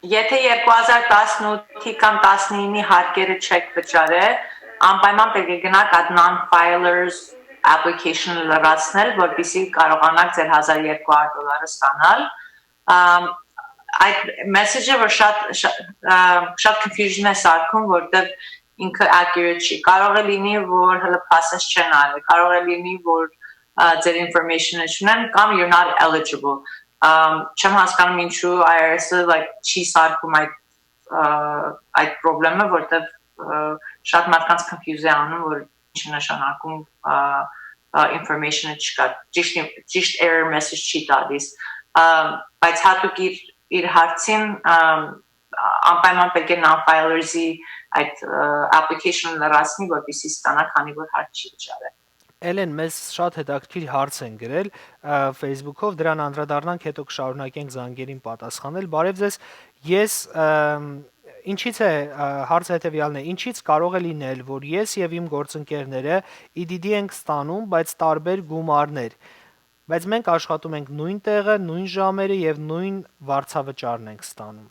Եթե երկու հազար տասնութի կամ տասնինի հարկերը չեք վճարել, անպայման պէտք է գնաք այդ non-filers application լրացնել, որպեսզի կարողանաք ձեր հազար երկու հարյուր դոլարը ստանալ։ Ամ, այդ message-ը, որ շատ, շատ, ամ, շատ confusion է սարքում, որտեղ ինքը accurate չի։ Կարող է լինի, որ հələ process չեն արել, կարող է լինի, որ, ա, ձեր information-ը չունեն, կամ you're not eligible։ Ամ, չեմ հասկանում ինչու I R S-ը, like, չի սարքում այդ, ա, այդ պրոբլեմը, որտեղ, ա, շատ մարդկանց confuse է անում, որ ինչ է նշանակում, ա, ա, information-ը չկա, ճիշտ, ճիշտ error message չի տալիս, ա, բայց հատուկ իր, իր հարցին, ա, անպայման պէտք է non-filers-ի այդ, ա, application-ը լրացնի, որպեսզի ստանա, քանի որ հարկ չի վճարել։ Էլեն, մեզ շատ հետաքրքիր հարց են գրել, ա, Facebook-ով, դրան անդրադառնանք, հետո կշարունակենք զանգերին պատասխանել։ Բարև ձեզ, ես, ըմ, ինչից է, ա, հարցը հետեւյալն է, ինչից կարող է լինել, որ ես եւ իմ գործընկերները E D D ենք ստանում, բայց տարբեր գումարներ, բայց մենք աշխատում ենք նոյն տեղը, նոյն ժամերը եւ նոյն վարձավճարն ենք ստանում։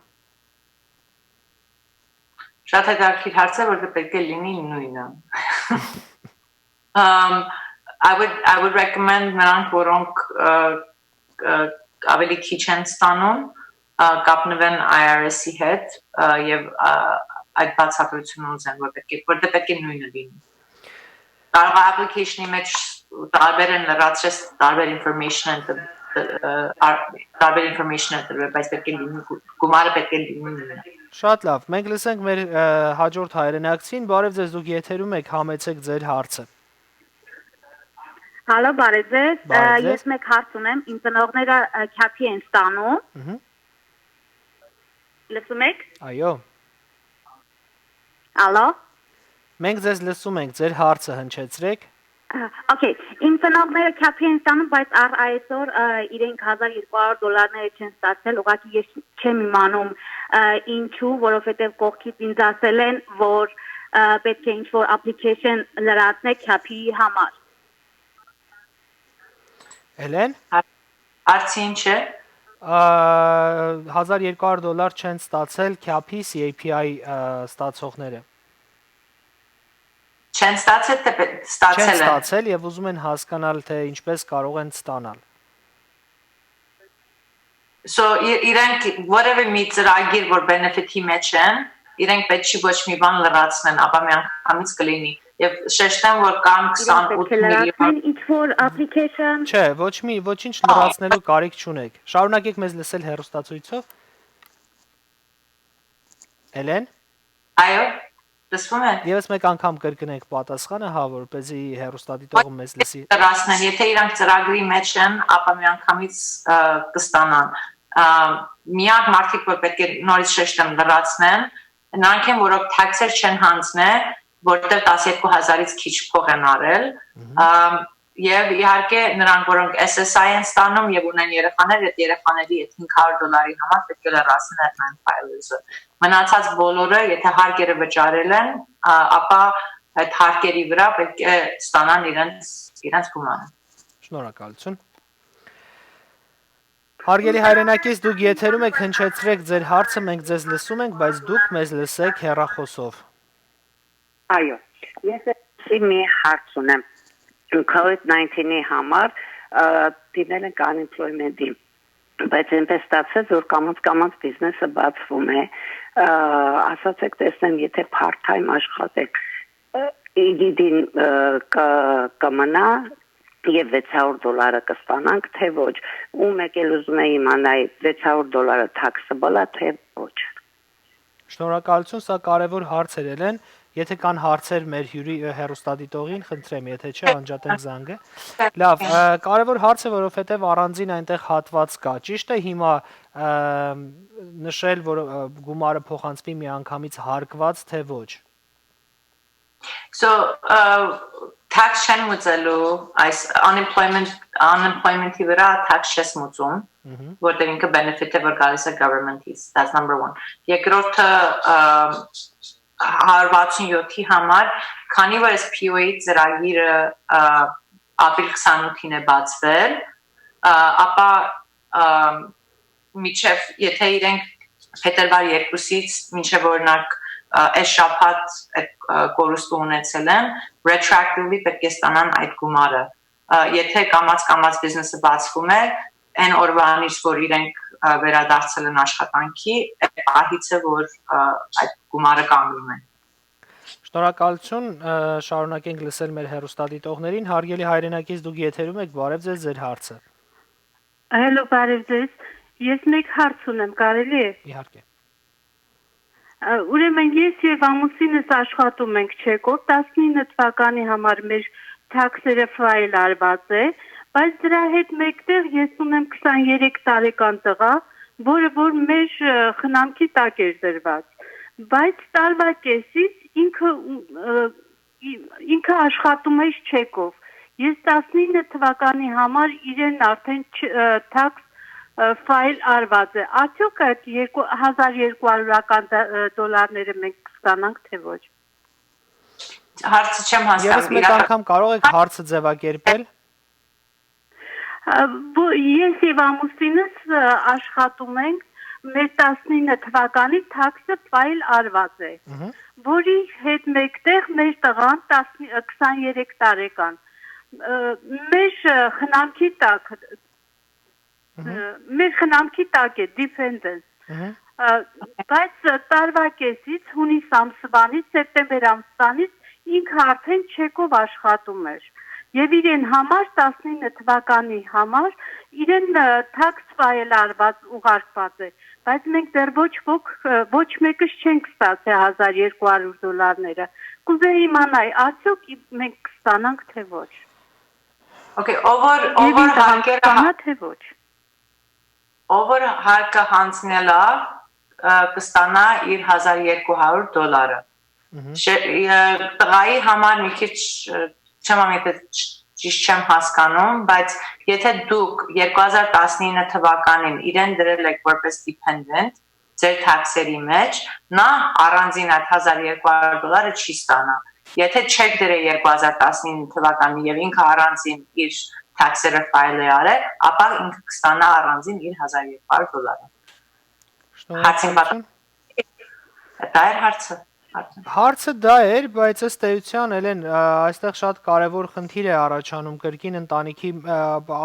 Շատ հետաքրքիր հարց է, որտեղ պէտք է լինի նոյնը։ Um, I would, I would recommend նրանք, որոնք, ը, ը, ավելի քիչ են ստանում, ը, կապնվեն I R S-ի հետ, ը, եւ, ը, այդ բացատրությունը ուզեն, որ պէտք է, որտեղ պէտք է նոյնը լինի։ Կարող է application-ի մեջ տարբեր են լրացրել, տարբեր information են տվ-, ը, ար-, տարբեր information են տրվել, բայց պէտք է լինի, գու-, գումարը պէտք է լինի նոյնը։ Շատ լավ, մենք լսենք մեր, ը, հաջորդ հայրենակցին։ Բարև ձեզ, դուք եթերում եք, համեցեք ձեր հարցը։ Հալո, բարև ձեզ։ Բարև Ը, ձեզ։ Ես մեկ հարց ունեմ, իմ ծնողները, ը, Քյափի են ստանում։ Մհմ։ Լսում եք։ Այո։ Ալո։ Մենք ձեզ լսում ենք, ձեր հարցը հնչեցրեք։ Ա, okay, իմ ծնողները Քյափի են ստանում, բայց առ այսօր, ը, իրենք հազար երկու հարյուր դոլարները չեն ստացել, ուղղակի ես չեմ իմանում, ը, ինչու, որովհետև կողքից ինձ ասել են, որ, ը, պէտք է ինչ-որ application լրացնեք Քյափի համար։ Էլեն։ Հա-, հարցը ինչ է։ Ա, հազար երկու հարյուր դոլար չեն ստացել Քյափի C A P I, ա, ստացողները։ Չեն ստացել, թե պե-, ստացել են։ Չեն ստացել եւ ուզում են հասկանալ, թե ինչպես կարող են ստանալ։ So, ի-, իրենք որևէ մի ծրագիր, որ benefit-ի մեջ են, իրենք պետք չի ոչ մի բան լրացնեն, ապա միանգամից կլինի։ Եւ շեշտեմ, որ կան Իրենք պետք է քսանութ միլիոն լրացնեն ինչ-որ application։ Չէ, ոչ մի, ոչինչ լրացնելու կարիք չունեք։ Շարունակեք մեզ լսել հեռուստացույցով։ Էլեն։ Այո։ Լսվում է։ Եւս մեկ անգամ կրկնենք պատասխանը, հա, որպեսզի հեռուստադիտողը մեզ լսի։ Լրացնեն, եթե իրանք ծրագրի մեջ են, ապա միանգամից, ը, կստանան։ Ը, միակ մարդիկ, որ պետք է նորից շեշտեմ, լրացնեն, նրանք են, որոնք թաքսեր չեն հանձնե, որտեղ տասներկու հազարից քիչ փող են առել։ Մհմ։ Ը, եւ իհարկե նրանք, որոնք S S I են ստանում եւ ունեն երեխաներ, այդ երեխաների այդ հինգ հարյուր դոլարի համար պետք է լրացնեն այդ non-filers-ը։ Մնացած բոլորը, եթե հարկերը վճարել են, ա, ապա այդ հարկերի վրա պետք է ստանան իրենց, իրենց գումարը։ Շնորհակալություն։ Հարգելի հայրենակից, դուք եթերում եք, հնչեցրեք ձեր հարցը, մենք ձեզ լսում ենք, բայց դուք մեզ լսեք հեռախոսով։ Այո, ես էսի մի հարց ունեմ։ Covid nineteen-ի համար, ը, դիմել ենք unemployment-ի, բայց այնպես ստացվեց, որ կամած-կամած բիզնեսը բացվում է, ը, ասացեք, տեսնեմ, եթե part-time աշխատեք, ը, իդին, ը, կը, կմնա եւ վեց հարյուր դոլարը կստանանք, թե ոչ, ու մեկ էլ ուզում էի իմանալ, վեց հարյուր դոլարը taxable-ա, թե ոչ։ Շնորհակալություն, սա կարևոր հարց էր, Էլեն։ Եթե կան հարցեր մեր հյուրի, ը, հեռուստադիտողին, խնդրեմ, եթե չէ, անջատեմ զանգը։ Լավ, ը, կարևոր հարց է, որովհետեւ առանձին այնտեղ հատված կա։ Ճիշդ է, հիմա, ը, նշել, որ, ը, գումարը փոխանցվի միանգամից հարկված, թե ոչ։ So, ը, tax չեն մուծելու այս unemployment, unemployment-ի վրա tax չես մուծում, Մհմ։ որտեղ ինքը benefit է, որ գալիս է government-ից, that's number one։ Երկրորդը, ը, հարյուր վաթսուն յոթի համար, քանի որ այս P O A ծրագիրը, ը, ապրիլ քսանութին է բացվել, ը, ապա, ը, միջև, եթե իրենք փետրվար երկուսից մինչև, օրինակ, ը, այս շաբաթ այդ, ը, կորուստը ունեցել են, retroactively պետք է ստանան այդ գումարը։ Ը, եթե կամած-կամած բիզնեսը բացվում է, այն օրվանից, որ իրենք, ը, վերադարձել են աշխատանքի, այդ պահից է, որ, ը, այդ գումարը կանգնում է։ Շնորհակալություն, ը, շարունակենք լսել մեր հեռուստադիտողներին։ Հարգելի հայրենակից, դուք եթերում եք, բարև ձեզ, ձեր հարցը։ Հելո, բարև ձեզ։ Ես մեկ հարց ունեմ, կարելի է։ Իհարկե։ Ա, ուրեմն ես եւ ամուսինս աշխատում ենք չեկով, տասնինը թվականի համար մեր թաքսերը ֆայլ արված է, բայց դրա հետ մեկտեղ ես ունեմ քսաներեք տարեկան տղա, որը որ մեր, ը, խնամքի տակ էր դրված, բայց տարվա կեսից ինքը, ը, ի-, ինքը աշխատում էր չեկով։ Ես տասնինը թվականի համար իրեն արդեն չ-, ը, թաքս, ը, ֆայլ արված է։ Արդյոք այդ երկու, հազար երկու հարյուր-ական դ-, ը, դոլարները մենք կստանանք, թե ոչ։ Հարցը չեմ հասկանում, Եվս մեկ իրական- անգամ կարող եք հարցը ձևակերպել։ Ա, բո-, ես եւ ամուսինս, ը, աշխատում ենք, մեր տասնինը թվականի թաքսը ֆայլ արված է, Մհմ։ որի հետ մեկտեղ մեր տղան տասն, ը, քսաներեք տարեկան, ը, մեր, ը, խնամքի տակ, Մհմ։ ը, մեր խնամքի տակ է, dependent։ Մհմ։ Ա, բայց, ը, տարվա կեսից, հունիս ամսվանից, սեպտեմբեր ամսվանից ինքը արդեն չեկով աշխատում էր։ Եվ իրեն համար, տասնինը թվականի համար, իրեն, ը, թաքս ֆայլ արված ուղարկված է, բայց մենք դեռ ոչ ոք, ը, ոչ մեկս չենք ստացել հազար երկու հարյուր դոլարները։ Կուզեի իմանալ, արդյոք ի-, մենք կստանանք, թե ոչ։ Okay, ով որ, ով Եվ որ ինքը հարկերը կստանա, հա- թե ոչ։ Ով որ հարկը հանձնել ա, ը, կստանա իր հազար երկու հարյուր դոլարը։ Մհմ։ Շե-, ը, տղայի համար մի քիչ, ը, չեմ ամիջը չ-, ճիշտ չեմ հասկանում, բայց եթե դուք երկու հազար տասնինը թվականին իրեն դրել եք որպես dependent ձեր թաքսերի մեջ, նա առանձին այդ հազար երկու հարյուր դոլարը չի ստանա։ Եթե չեք դրել երկու հազար տասնինը թվականին եւ ինքը առանձին իր թաքսերը ֆայլ է արել, ապա ինքը կստանա առանձին իր հազար երկու հարյուր դոլարը։ Հարցին պատասխան։ Շնորհակալություն։ Դա էր հարցը, արդեն։ Հարցը դա էր, բայց ըստ էության, Էլեն, ա, այստեղ շատ կարևոր խնդիր է առաջանում կրկին ընտանիքի, ա,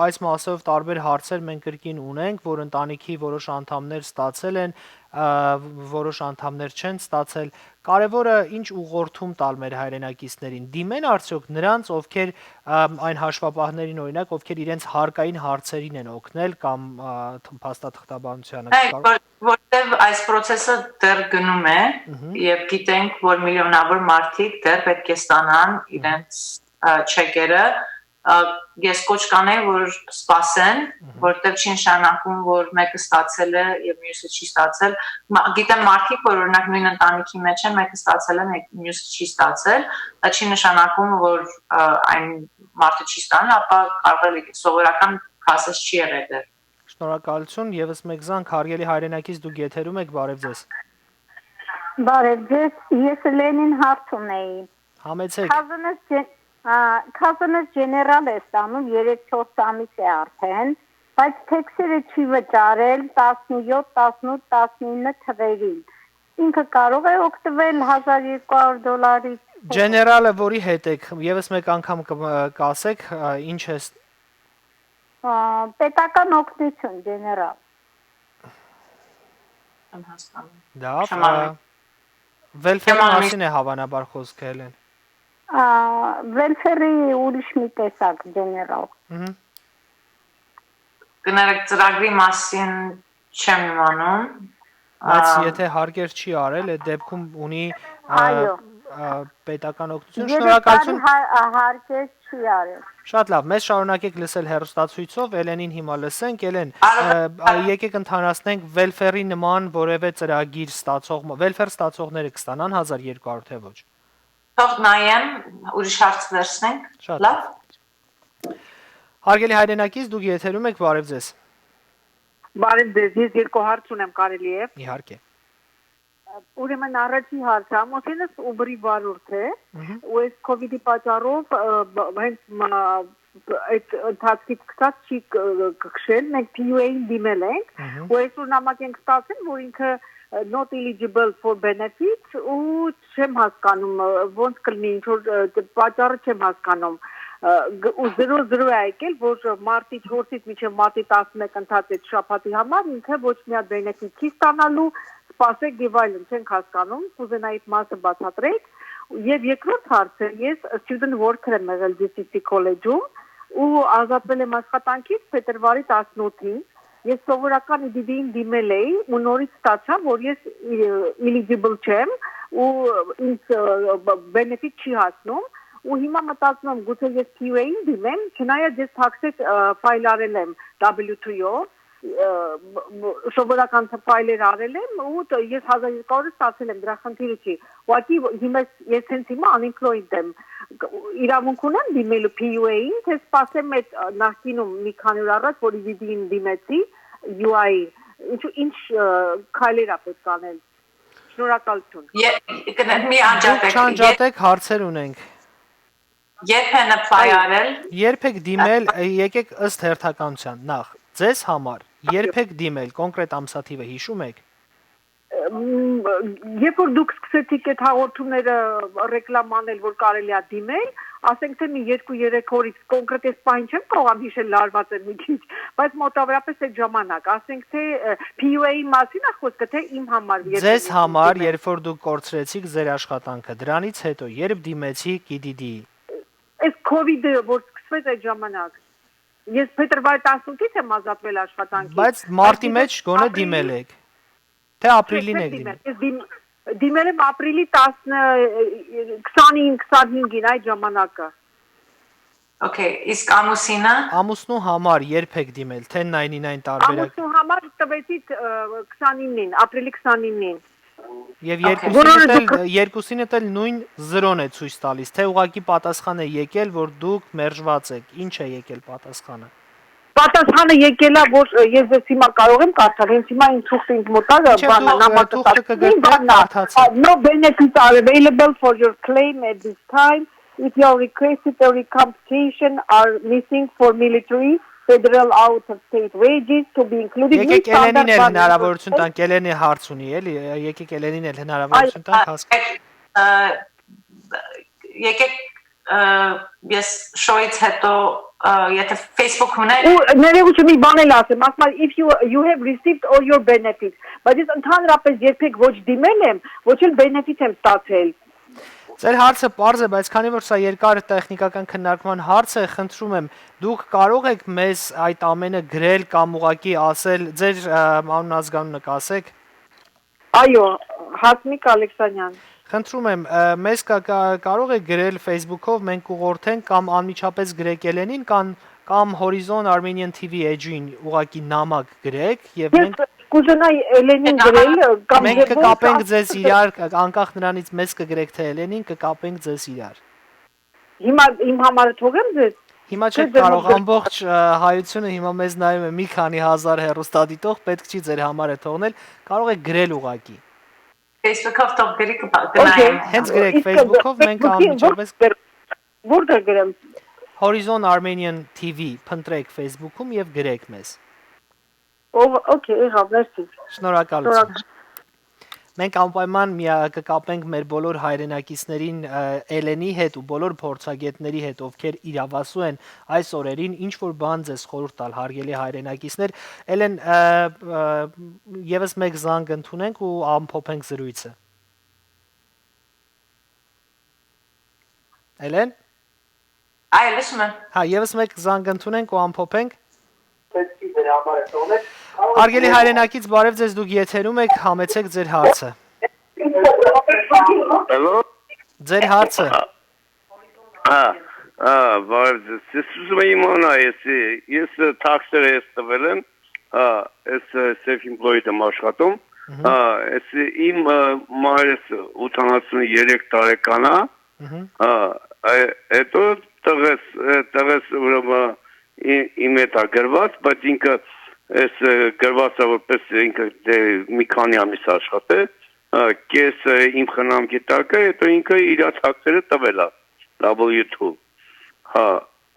այս մասով տարբեր հարցեր մենք կրկին ունենք, որ ընտանիքի որոշ անդամներ ստացել են, ա, որոշ անդամներ չեն ստացել։ Կարևորը ինչ ուղղորդում տալ մեր հայրենակիցներին, դիմեն արդյոք նրանց, ովքեր, ա, այն հաշվապահներին, օրինակ, ովքեր իրենց հարկային հարցերին են օգնել կամ, ա, թ-, փաստաթղթաբանությանը։ Այ, Կար- որ-, որտեղ Այս process-ը դեռ գնում է Մհմ։ Եւ գիտենք, որ միլիոնավոր մարդիկ դեռ պէտք է ստանան իրենց, ա, չեկերը։ Ա, ես կոչ կանեմ, որ սպասեն, Մհմ։ Որտեւ չի նշանակում, որ մեկը ստացել է եւ մյուսը չի ստացել։ Մա-, գիտեմ մարդիկ, որ օրինակ նոյն ընտանիքի մեջ են, մեկը ստացել է, մեկ-, մյուսը չի ստացել, դա չի նշանակում, որ, ա, այն մարդը չի ստանալ, ապա կարող է սովորական process չի եղել դեռ։ Շնորհակալություն, եւս մեկ զանգ, հարգելի հայրենակից դուք եթերում եք, բարեւ ձեզ։ Բարեւ ձեզ, ես Լենին հարց ունեի։ Համեցեք։ Cousin-ս ջե-, ա, cousin-ս ջեներալ է ստանում երեք-չորս ամիս է արդեն, բայց թեքսերը չի վճարել տասնյոթ, տասնութ, տասնինը թվերին։ Ինքը կարող է օգտվել հազար երկու հարյուր դոլարից։ Ջեներալը որի հետ եք, եւս մեկ անգամ կը-, կասեք, ա, ինչ է ս- Ա, պետական օգնություն, ջեներալ։ Չեմ հասկանում։ Լավ, Չեմ ա, անում։ Welfare-ի Չեմ անում։ Մասին է հավանաբար խոսքը, Հելեն։ Ա, welfare-ի ուրիշ մի տեսակ, ջեներալ։ Մհմ։ Կներեք, ծրագրի մասին չեմ իմանում։ Բայց Ա, եթե հարկեր չի արել, այդ դեպքում ունի, ա, Այո։ Ա, պետական օգնություն։ Երեք Շնորհակալություն։ Տարի հա-, ա, հարկեր չի արել։ Շատ լավ, մեզ շարունակեք լսել հեռուստացույցով, Էլենին հիմա լսենք։ Էլեն, Արո- ա, ա, եկեք ընդհանրացնենք welfare-ի նման որևէ ծրագիր ստացող, welfare ստացողները կստանան հազար երկու հարյուր, թե ոչ։ Թող նայեմ, ուրիշ հարց վերցնենք։ Շատ Լավ։ Հարգելի հայրենակից, դուք եթերում եք, բարև ձեզ։ Բարև ձեզ, ես երկու հարց ունեմ, կարելի է։ Իհարկե։ Ուրեմն առաջի հարցը, ամուսինս Ուբրի վարորդ է, Մհմ։ ու այս COVID-ի պատճառով, ը, բ-, հենց մա-, այդ ընթացքից սկսած չի կ-, կ-, քշել, մենք P U A-ին դիմել ենք, Մհմ։ ու այսօր նամակ ենք ստացել, որ ինքը, ը, not eligible for benefits, ու չեմ հասկանում, ը, ոնց կլինի, ինչ որ, ը, դ-, պատճառը չեմ հասկանում, ը, գ-, ու զրո զրո է եկել, որ մարտի չորսից մինչև մարտի տասնմեկ ընթաց այդ շաբաթի համար ինքը ոչ մի հատ benefit չի ստանալու, սպասեք եւ այլն, չենք հասկանում, կուզենայի այդ մասը բացատրեք։ Եվ երկրորդ հարցը, ես student worker եմ եղել G C C College-ում ու ազատվել եմ աշխատանքից փետրվարի տասնութին։ Ես սովորական E D D-ին դիմել էի ու նորից ստացա, որ ես, ը, eligible չեմ ու ինձ, ը, բ-, benefit չի հասնում, ու հիմա մտածում եմ, գուցե ես P U A-ին դիմեմ, չնայած ես tax-ը, ը, file արել եմ W two-ով, ը, բ-, բ-, սովորական file-եր արել եմ ու տ-, ես հազար երկու հարյուր ստացել եմ, դրա խնդիրը չի։ Ուղղակի հիմա ես, ես հենց հիմա unemployed եմ, կ-, իրավունք ունեմ դիմելու P U A-ին, թե սպասեմ այդ, ը, նախկինում մի քանի օր առաջ, որ E D D-ին դիմեցի, U I-ին, ինչ, ինչ, ը, քայլեր ա պետք անել։ Շնորհակալություն։ Ե-, կն-, մի Դուք անջատեք, չանջատեք, հարցեր ունենք։ Երբ են apply Այո։ արել։ Երբ եք դիմել, եկեք ըստ հերթականության, նախ, ձեզ համար, երբ եք դիմել, կոնկրետ ամսաթիվը հիշում եք։ Մ, երբ որ դուք սկսեցիք այդ հաղորդումները ռեկլամ անել, որ կարելի ա դիմել, ասենք թե մի երկու-երեք օրից, կոնկրետ այս պահին չեմ կարող ան հիշել, լարված եմ մի քիչ, բայց մոտավորապես այդ ժամանակ, ասենք թե, ը, P U A-ի մասին ա խոսքը, թե իմ համար, երբ Ձեզ եմ համար, դիմել։ Երբ որ դուք կորցրեցիք ձեր աշխատանքը, դրանից հետո, երբ դիմեցիք E D D-ի։ Այս COVID-ը, որ սկսվեց այդ ժամանակ, ես փետրվարի տասնութից եմ ազատվել աշխատանքից, Բայց մարտի բայց ես մեջ գոնե ապրիլի դիմել եք, թե ապրիլին Չէ, եք չեմ դիմել։ դիմել, ես դիմ-, դիմել եմ ապրիլի տասը, քսանին, քսանհինգին այդ ժամանակը։ Okay, իսկ ամուսինը։ Ամուսնու համար երբ եք դիմել, ten ninety-nine տարբերակ։ Ամուսնու համար տվեցի, ը, քսանիննին, ապրիլի քսանիննին։ Եվ Okay. երկուսինդ Բոլորը էլ, դուք երկուսինդ էլ նույն զրոն է ցույց տալիս, թե ուղղակի պատասխան է եկել, որ դուք մերժված եք, ինչ է եկել պատասխանը։ Պատասխանը եկել է, որ, ը, ես ձեզ հիմա կարող եմ կարդալ, հենց հիմա իմ թուղթը ինձ մոտ ա, Մինչև բանը, դուք, ը, նամակը թուղթը ստացվում կգրտեք, էի, բանն ա, կարդացեք։ Uh, no benefits are available for your claim at this time. If you are requested a recompensation are missing for military, federal out-of-state wages to be included Եկեք with Էլենին standard էլ հնարավորություն benefits. Տանք, Էլենի հարց ունի, էլի, եկեք Էլենին էլ հնարավորություն Այո, տանք, ա, հասկ- եք, ը, եկեք, ը, ես շոյից հետո, ը, եթե Facebook ունեք։ Ու ներողություն, մի բան էլ ասեմ, ասում եմ, if you, you have received all your benefits, բայց ես ընդհանրապես երբեք ոչ դիմել եմ, ոչ էլ benefit եմ ստացել։ Ձեր հարցը պարզ է, բայց քանի որ սա երկար տեխնիկական քննարկման հարց է, խնդրում եմ, դուք կարող եք մեզ այդ ամենը գրել կամ ուղղակի ասել, ձեր, ը, անուն ազգանունը կասեք։ Այո, Հասմիկ Ալեքսանյան։ Խնդրում եմ, ը, մեզ կա, կա, կարող եք գրել Facebook-ով, մենք կուղղորդենք, կամ անմիջապես գրեք Էլենին, կամ, կամ Horizon Armenian T V edge-ին ուղղակի նամակ գրեք, եւ մենք Ես կուզենայի Էլենին գրել, կամ մենք եւ կկապենք ձեզ իրար, անկախ նրանից մեզ կգրեք, թե Էլենին, կկապենք ձեզ իրար։ Հիմա իմ համարը թողեմ ձեզ։ Հիմա չեք կարող, ամբողջ, ը, հայությունը հիմա մեզ նայում է, մի քանի հազար հեռուստադիտող, պետք չի ձեր համարը թողնել, կարող եք գրել ուղղակի։ Facebook-ով թող գրի, կպա-, Okay. կնայեմ։ Հենց գրեք Իսկ Facebook-ով, մենք Facebook-ին անմիջապես ո՞ր, ո՞ր կը գրեմ։ Horizon Armenian T V փնտրեք Facebook-ում եւ գրեք մեզ։ Ով, okay, եղա, մերսի։ Շնորհակալություն։ Շնորհակալ։ Մենք անպայման միա-, կկապենք մեր բոլոր հայրենակիցներին, ը, Էլենի հետ ու բոլոր փորձագետների հետ, ովքեր իրավասու են այս օրերին, ինչ որ բան ձեզ խորհուրդ տալ, հարգելի հայրենակիցներ։ Էլեն, ը, ը, եւս մեկ զանգ ընդունենք ու ամփոփենք զրույցը։ Էլեն։ Այ, լսում եմ։ Հա, եւս մեկ զանգ ընդունենք ու ամփոփենք։ Հարգելի հայրենակից, բարև ձեզ, դուք եթերում եք, համեցեք ձեր հարցը։ Հալո։ Ձեր հարցը։ Հա, հա, բարև ձեզ։ Ես ուզում եմ իմանալ, ես, ես, ը, թաքսերը ես տվել եմ, հա, ես, ը, self-employed եմ աշխատում, Մհմ։ հա, ես, ը, իմ, ը, մայրս ութանասուն երեք տարեկան է, Մհմ։ հա, այ, հետո տղես, ը, տղես, ուրեմն, ի-, իմ հետ ա գրված, բայց ինքը այս, ը, գրված է որպես ինքը դե մի քանի ամիս աշխատել, ը, կես, ը, իմ խնամքի տակ է, հետո ինքը իր թաքսերը տվել է W two։ Հա,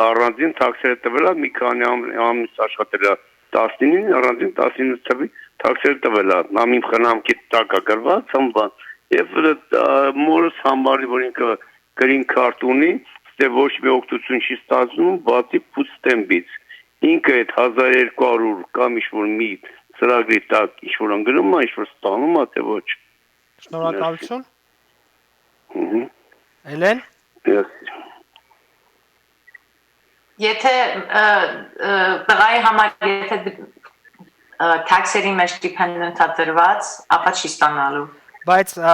առանձին թաքսերը տվել է, մի քանի ամ-, ամիս աշխատել է տասնինին, առանձին տասնինը թվի թաքսերը տվել է, նամ իմ խնամքի տակ է գրված, համ բան։ Եվ, ը, մորս համար, որ ինքը green card ունի, ստե ոչ մի օգնություն չի ստացվում, բացի food stamp-ից։ Ինքը այդ հազար երկու հարյուր կամ ինչ-որ մի ծրագրի տակ ինչ-որ ընկնում է, ինչ-որ ստանում է, թե ոչ։ Շնորհակալություն։ Մհմ։ Էլեն։ Մերսի։ Եթե, ը, ը, տղայի համար, եթե դի-, ը, թաքսերի մեջ dependent-ա դրված, ապա չի ստանալու։ Բայց, ը,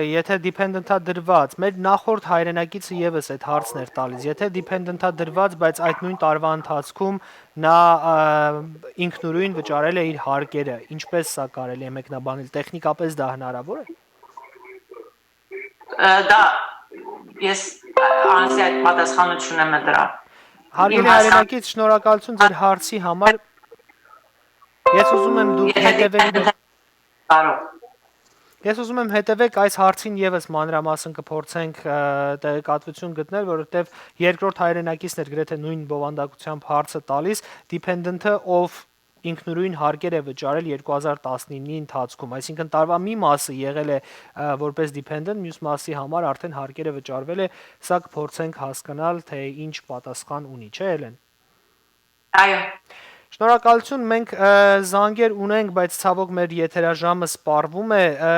եթե dependent-ա դրված, մեր նախորդ հայրենակիցը եւս այդ հարցն էր տալիս, եթե dependent-ա դրված, բայց այդ նույն տարվա ընթացքում նա, ը, ինքնուրույն վճարել է իր հարկերը, ինչպես սա կարելի է մեկնաբանել, տեխնիկապես դա հնարավոր է։ Ը, դա ես անձի այդ պատասխանությունը մը դրա։ Հարգելի Իմ հայրենակից, շնորհակալություն ձեր հարցի համար։ Ես ուզում եմ դուք Եթե հետևեք դիպենդենտ կարող։ Ես ուզում եմ հետևեք այս հարցին եւս մանրամասն կփորձենք, ը, տեղեկատվություն գտնել, որովհետեւ երկրորդ հայրենակիցն էր գրեթե նույն բովանդակությամբ հարցը տալիս, dependent-ը ով ինքնուրույն հարկեր է վճարել երկու հազար տասնինի ընթացքում, այսինքն տարվա մի մասը եղել է, ը, որպես dependent, մյուս մասի համար արդեն հարկերը վճարվել է, սա կփորձենք հասկանալ, թե ինչ պատասխան ունի, չէ՞, Էլեն։ Այո։ Շնորհակալություն, մենք, ը, զանգեր ունենք, բայց ցավոք մեր եթերաժամը սպառվում է, ը,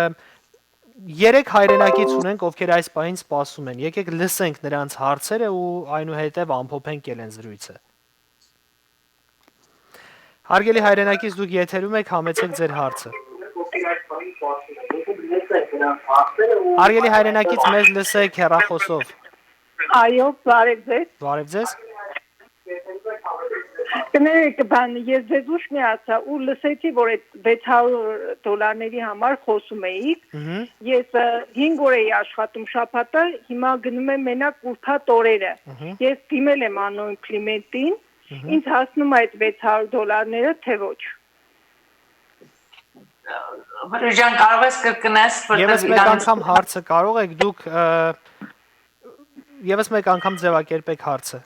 երեք հայրենակից ունենք, ովքեր այս պահին սպասում են։ Եկեք լսենք նրանց հարցերը ու այնուհետև ամփոփենք Էլեն զրույցը։ Հարգելի հայրենակից, դուք եթերում եք, համեցեք ձեր հարցը։ Հարգելի հայրենակից, մեզ լսեք հեռախոսով։ Այո, բարև ձեզ։ Բարև ձեզ։ Կներեք, բան, ես ձեզ ուշ միացա ու լսեցի, որ այդ վեց հարյուր դոլարների համար խոսում էիք։ Մհմ։ Ես, ը, հինգ օր էի աշխատում շաբաթը, հիմա գնում եմ մենակ ուրբաթ օրերը։ Մհմ։ Ես դիմել եմ unemployment-ին, Մհմ։ ինձ հասնում է այդ վեց հարյուր դոլարները, թե ոչ։ Վրուժան, կարող ես կրկնես, որտեղ Եվս մեկ իրան անգամ հարցը կարող եք դուք, ը, եւս մեկ անգամ ձևակերպեք հարցը։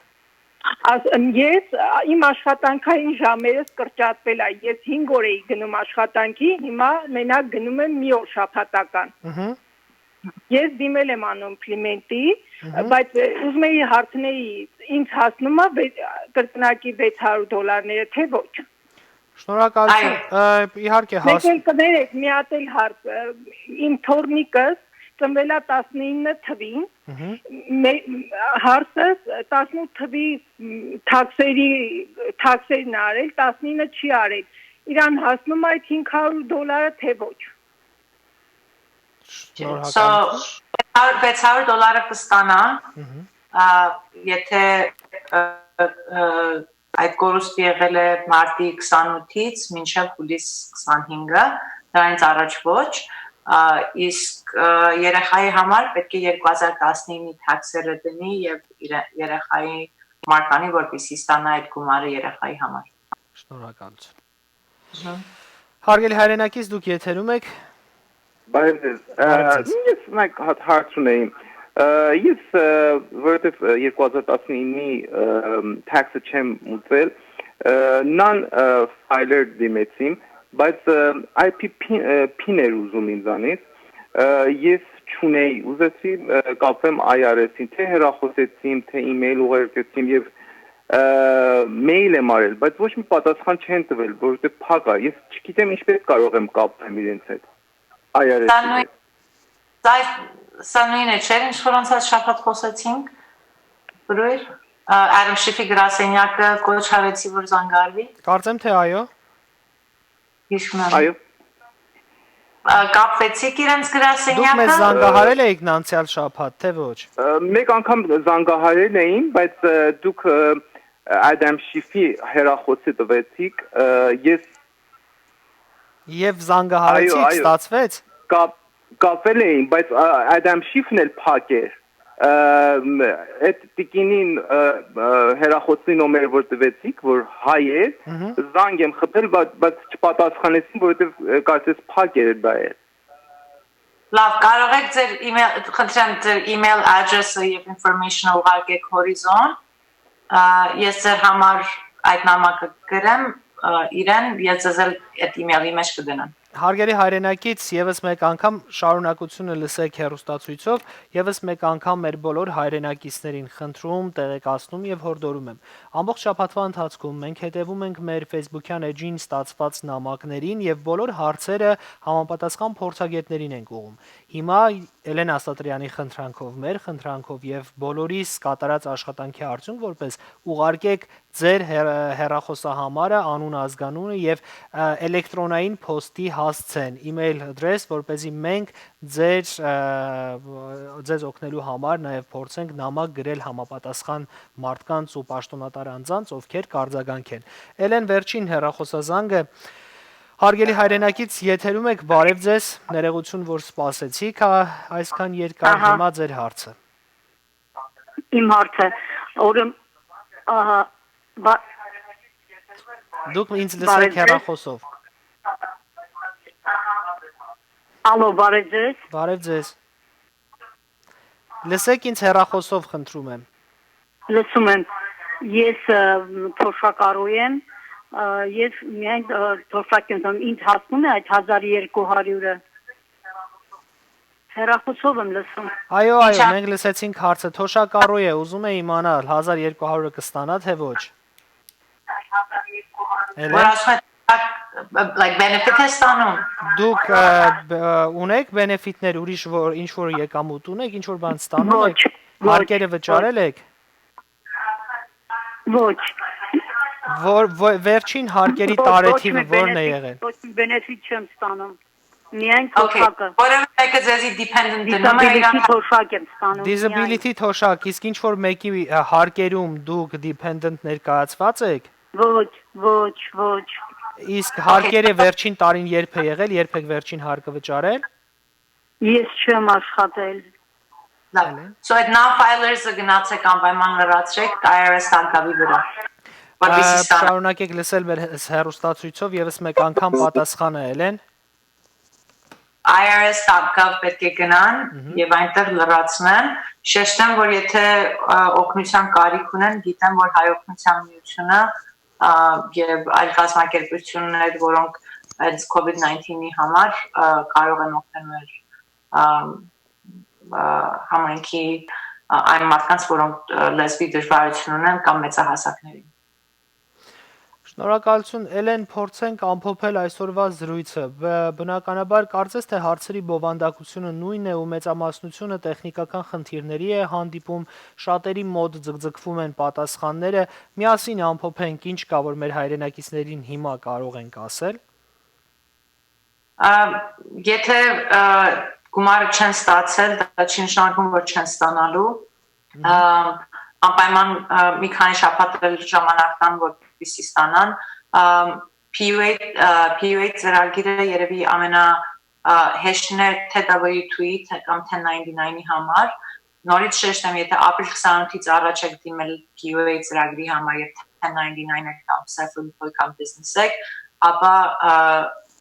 Ասեմ, ես, ա, իմ աշխատանքային ժամերս կրճատվել է, ես հինգ օր էի գնում աշխատանքի, հիմա մենակ գնում եմ մի օր շաբաթական։ Մհմ։ Ես դիմել եմ unemployment-ի, Մհմ։ բայց, ը, ուզում էի հարցնեի, ինձ հասնում է վե-, կրկնակի վեց հարյուր դոլարները, թե ոչ։ Շնորհակալություն, Այո։ ը, իհարկե Մեկ հաս- էլ կներեք, մի հատ էլ հարց, ը, իմ թոռնիկս ծնվել է տասնինը թվին, Մհմ։ մե-, հարցս տասնութ թվի, մ, թաքսերի, թաքսերն արել, տասնինը չի արել, իրան հասնում է այդ հինգ հարյուր դոլարը, թե ոչ։ So, վեց հարյուր դոլարը կստանայ, ա, եթե, ը, ը, այդ կորուստը եղել է մարտի քսանութից մինչեւ հուլիս քսանհինգը, դրանից առաջ ոչ, ա, իսկ, ը, երեխայի համար պէտք է երկու հազար տասնիննի թաքսերը դնի եւ իրե-, երեխայի մարտանի, որպեսզի ստանայ այդ գումարը երեխայի համար։ Շնորհակալություն։ Հարգելի հայրենակից, դուք եթերում եք։ Բարև ձեզ։ Ա, Բարև ձեզ։ Ես մայք հատ հարց ունեի։ Ա, ես, ա, որովհետև, ա, երկու հազար տասնիննի, ա, թաքսը չեմ ուծել, ա, non, ա, filer դիմեցի, բայց, ա, IP pin, ա, pin էր ուզում ինձանից։ Ա, ես չունեի, ուզեցի, ա, կապեմ I R S-ին, թե հեռախոսեցիմ, թե email ուղարկեցիմ եւ, ա, mail եմ արել, բայց ոչ մի պատասխան չեն տվել, որովհետեւ փակ ա։ Ես չգիտեմ ինչպես կարող եմ կապվեմ իրենց հետ։ I R S-ի Սա նույն, հետ։ Սա, սա նույնը չէր, ինչ որ անցած շաբաթ խոսեցինք, Բրույր, ա, Adam Schiff-ի գրասենյակը կոչ արեցի, որ զանգարվի։ Կարծեմ, թե այո։ Հիշում եմ։ Այո։ Ա, կապվեցիք իրենց Դուք մեզ գրասենյակը։ Զանգահարել էիք անցյալ շաբաթ, թե ոչ։ Ա, մեկ անգամ զանգահարել էին, բայց, ա, դուք, ա, Adam Schiff-ի հեռախոսը տվեցիք, ա, ես Եվ զանգահարեցիք, Այո, այո։ Ստացվեց։ Կապ-, կապվել էին, բայց, ա, Adam Schiff-ն էլ փակ էր։ Ա, մ-, այդ տիկինին, ա, ա, հեռախոսի նոմերը որ տվեցիք, որ հայ է, Մհմ։ Զանգ եմ խփել, բայց, բայց չպատասխանեցին, որովհետև, ա, կարծես փակ էր դա էր։ Լավ, կարող եք ձեր email, խնդրեմ, ձեր email address-ը եւ information-ը ուղարկեք Հորիզոն, ա, ես ձեր համար այդ նամակը գրեմ, ա, իրեն, ես ձեզ էլ այդ email-ի մեջ կդնեմ։ Հարգելի հայրենակից, ևս մեկ անգամ շարունակությունը լսեք հեռուստացույցով, ևս մեկ անգամ մեր բոլոր հայրենակիցներին խնդրում, տեղեկացնում եւ հորդորում եմ։ Ամբողջ շաբաթվա ընթացքում մենք հետեւում ենք մեր Facebook-յան էջին ստացված նամակներին եւ բոլոր հարցերը համապատասխան փորձագետներին ենք ուղղում։ Հիմա Էլեն Ասատրյանի խնդրանքով, մեր խնդրանքով եւ բոլորիս կատարած աշխատանքի արդյունք որպես ուղարկեք ձեր հեռ-, հեռախոսահամարը, անունը, ազգանունը եւ, ա, էլեկտրոնային փոստի հասցեն, email address, որպեսզի մենք ձեր, ա, ձեզ օգնելու համար նաեւ փորձենք նամակ գրել համապատասխան մարդկանց ու պաշտոնատար անձանց, ովքեր կարձագանքեն։ Էլեն, վերջին հեռախոսազանգը։ Հարգելի հայրենակից, եթերում եք, բարև ձեզ, ներողություն, որ սպասեցիք, ա, այսքան երկար, Ահա։ Հիմա ձեր հարցը։ Իմ հարցը, ուրեմն, ահա, բա-, Դուք ինձ լսեք Բարև ձեզ։ Հեռախոսով։ Ալո, բարև ձեզ։ Բարև ձեզ։ Լսեք ինձ հեռախոսով, խնդրում եմ։ Լսում եմ։ Ես, ը, թոշակառու եմ, ը, ես միայն, ը, թոշակ եմ տանում, ինձ հասնում է այդ հազար երկու հարիւրը։ Հեռախոսով եմ լսում։ Այո, այո, Ինչա- մենք լսեցինք հարցը։ Թոշակառու է, ուզում է իմանալ, հազար երկու հարիւրը կստանա, թե ոչ։ Էլե։ Որ ասում է, like, benefit է ստանում։ Դուք, ը, բ-, ը, ունեք բենեֆիտներ, ուրիշ որ, ինչ որ եկամուտ ունեք, ինչ որ բան ստանում եք, Ոչ, ոչ, հարկերը վճարել եք։ Ոչ։ Որ, ո-, վերջին հարկերի Ոչ, տարեթիվը ոչ մի որն է benefit, եղել։ Ոչ մի benefit չեմ ստանում։ Միայն Okay, թոշակը։ Որևէ մեկը ձեզի dependent դնում է Disability իրական թոշակ եմ ստանում, միայն։ Disability թոշակ, իսկ ինչ որ մեկի, ը, հարկերում դուք dependent ներկայացված եք։ Ոչ, ոչ, ոչ։ Իսկ Okay. հարկերը վերջին տարին երբ է եղել, երբ եք վերջին հարկը վճարել։ Ես չեմ աշխատել։ Լավ։ Էլեն։ So այդ non-filers-ը գնացեք անպայման լրացրեք I R S ակավի վրա, որպեսզի Ա, ստանա- շարունակեք լսել մեր հ-, հեռուստացույցով, ևս մեկ անգամ պատասխանը, Էլեն։ I R S dot gov պետք է գնան Մհմ։ Եւ այնտեղ լրացնեն։ Շեշտեմ, որ եթե, ա, օգնության կարիք ունեն, գիտեմ, որ Հայ օգնության միությունը, ա, եւ այլ կազմակերպություններ, որոնք այս COVID nineteen-ի համար, ա, կարող են օգնել մեր, ա, ա, համայնքի, ա, այն մարդկանց, որոնք, ա, լեզվի դժվարություն ունեն կամ մեծահասակներին։ Շնորհակալություն, Էլեն, փորձենք ամփոփել այսօրվա զրույցը։ Բ-, բնականաբար, կարծես թե հարցերի բովանդակությունը նույնն է ու մեծամասնությունը տեխնիկական խնդիրների է հանդիպում, շատերի մոտ ձգձգվում են պատասխանները։ Միասին ամփոփենք, ինչ կա, որ մեր հայրենակիցներին հիմա կարող ենք ասել։ Ա, եթե, ա, գումարը չեն ստացել, դա չի նշանակում, որ չեն ստանալու։ Ամ, անպայման, ա, մի քանի շաբաթ էլ ժամանակ տան, որպեսզի ստանան։ Ամ, P U A, ա, P U A ծրագիրը երևի ամենա, ա, հեշտն է T W two-ի, թե, կամ ten ninety-nine-ի համար։ Նորից շեշտեմ, եթե ապրիլ քսանութից առաջ եք դիմել P U A ծրագրի համար եւ ten ninety-nine եք կամ self-employed կամ business եք, ապա, ա,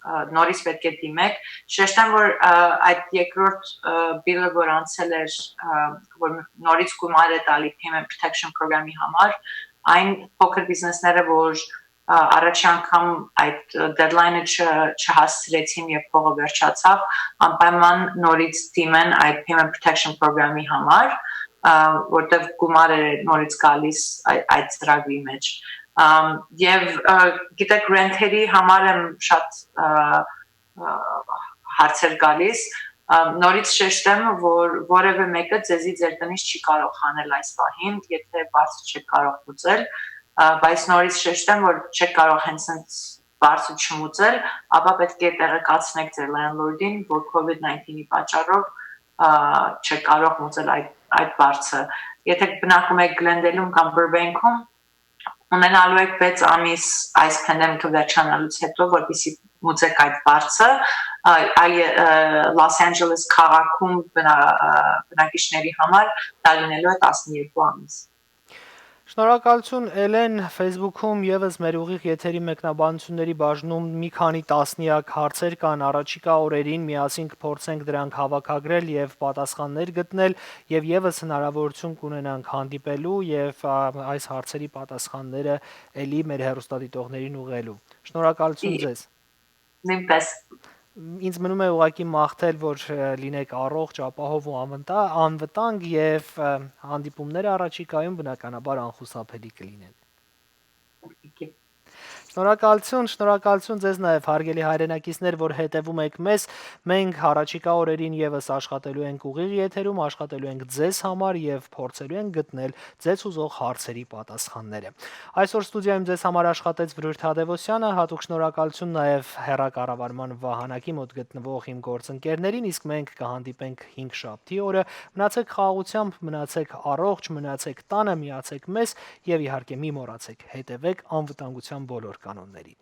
ա, նորից պէտք է դիմեք։ Շեշտեմ, որ, ա, այդ երկրորդ, ա, բիլը, որ անցել էր, ա, որ նորից գումար է տալի Payment Protection Program-ի համար, այն փոքր բիզնեսները, որ, ա, առաջի անգամ այդ, ա, deadline-ը չը-, չհասցրեցին եւ փողը վերջացավ, անպայման նորից դիմեն այդ Payment Protection Program-ի համար, ա, որտեղ գումար է նորից գալիս այդ, այդ ծրագրի մեջ։ Ամ, եւ, ա, գիտեք, rent-երի համար եմ շատ, ա, ա, հարցեր գալիս, ա, նորից շեշտեմ, որ որևէ մեկը ձեզի ձեր տնից չի կարող հանել այս պահին, եթե բարձր չեք կարող մուծել, ա, բայց նորից շեշտեմ, որ չեք կարող հենց հենց բարձր չմուծել, ապա պէտք է տեղեկացնեք ձեր landlord-ին, որ COVID nineteen-ի պատճառով, ա, չեք կարող մուծել այդ, այդ բարձը։ Եթե բնակում եք Glendale-ում կամ Burbank-ում, ունենալու եք վեց ամիս այս pandemic-ը վերջանալուց հետո, որպեսզի մուծեք այդ բարձը, ա, այլ, ա, Los Angeles քաղաքում բնա-, ա, բնակիչների համար դա լինելու է տասներկու ամիս։ Շնորհակալություն, Էլեն։ Facebook-ում եւս մեր ուղիղ եթերի մեկնաբանությունների բաժնում մի քանի տասնյակ հարցեր կան։ Առաջիկա օրերին միասին կփորձենք դրանք հավաքագրել եւ պատասխաններ գտնել, եւ եւս հնարաւորություն կունենանք հանդիպելու եւ, ա, այս հարցերի պատասխանները էլի մեր հեռուստադիտողներին ուղղելու։ Շնորհակալություն Ի- ձեզ։ Նույնպես։ Ինձ մնում է ուղղակի մաղթել, որ, ը, լինեք առողջ, ապահով ու անվտա-, անվտանգ, եւ, ը, հանդիպումները առաջիկայում, բնականաբար, անխուսափելի կլինեն։ Շնորհակալություն, շնորհակալություն ձեզ նաեւ, հարգելի հայրենակիցներ, որ հետեւում եք մեզ։ Մենք առաջիկա օրերին եւս աշխատելու ենք ուղիղ եթերում, աշխատելու ենք ձեզ համար եւ փորձելու ենք գտնել ձեզ ուզող հարցերի պատասխանները։ Այսօր ստուդիայում ձեզ համար աշխատեց Վրուր Թադեւոսյանը, հատուկ շնորհակալություն նաեւ հեռակառավարման վահանակի մոտ գտնվող իմ գործընկերներին, իսկ մենք կհանդիպենք հինգշաբթի օրը։ Մնացեք խաղաղությամբ, մնացեք առողջ, մնացեք տանը, միացեք մեզ եւ, իհարկե, մի մոռացեք, հետեւեք անվտանգության բոլոր կանոններին։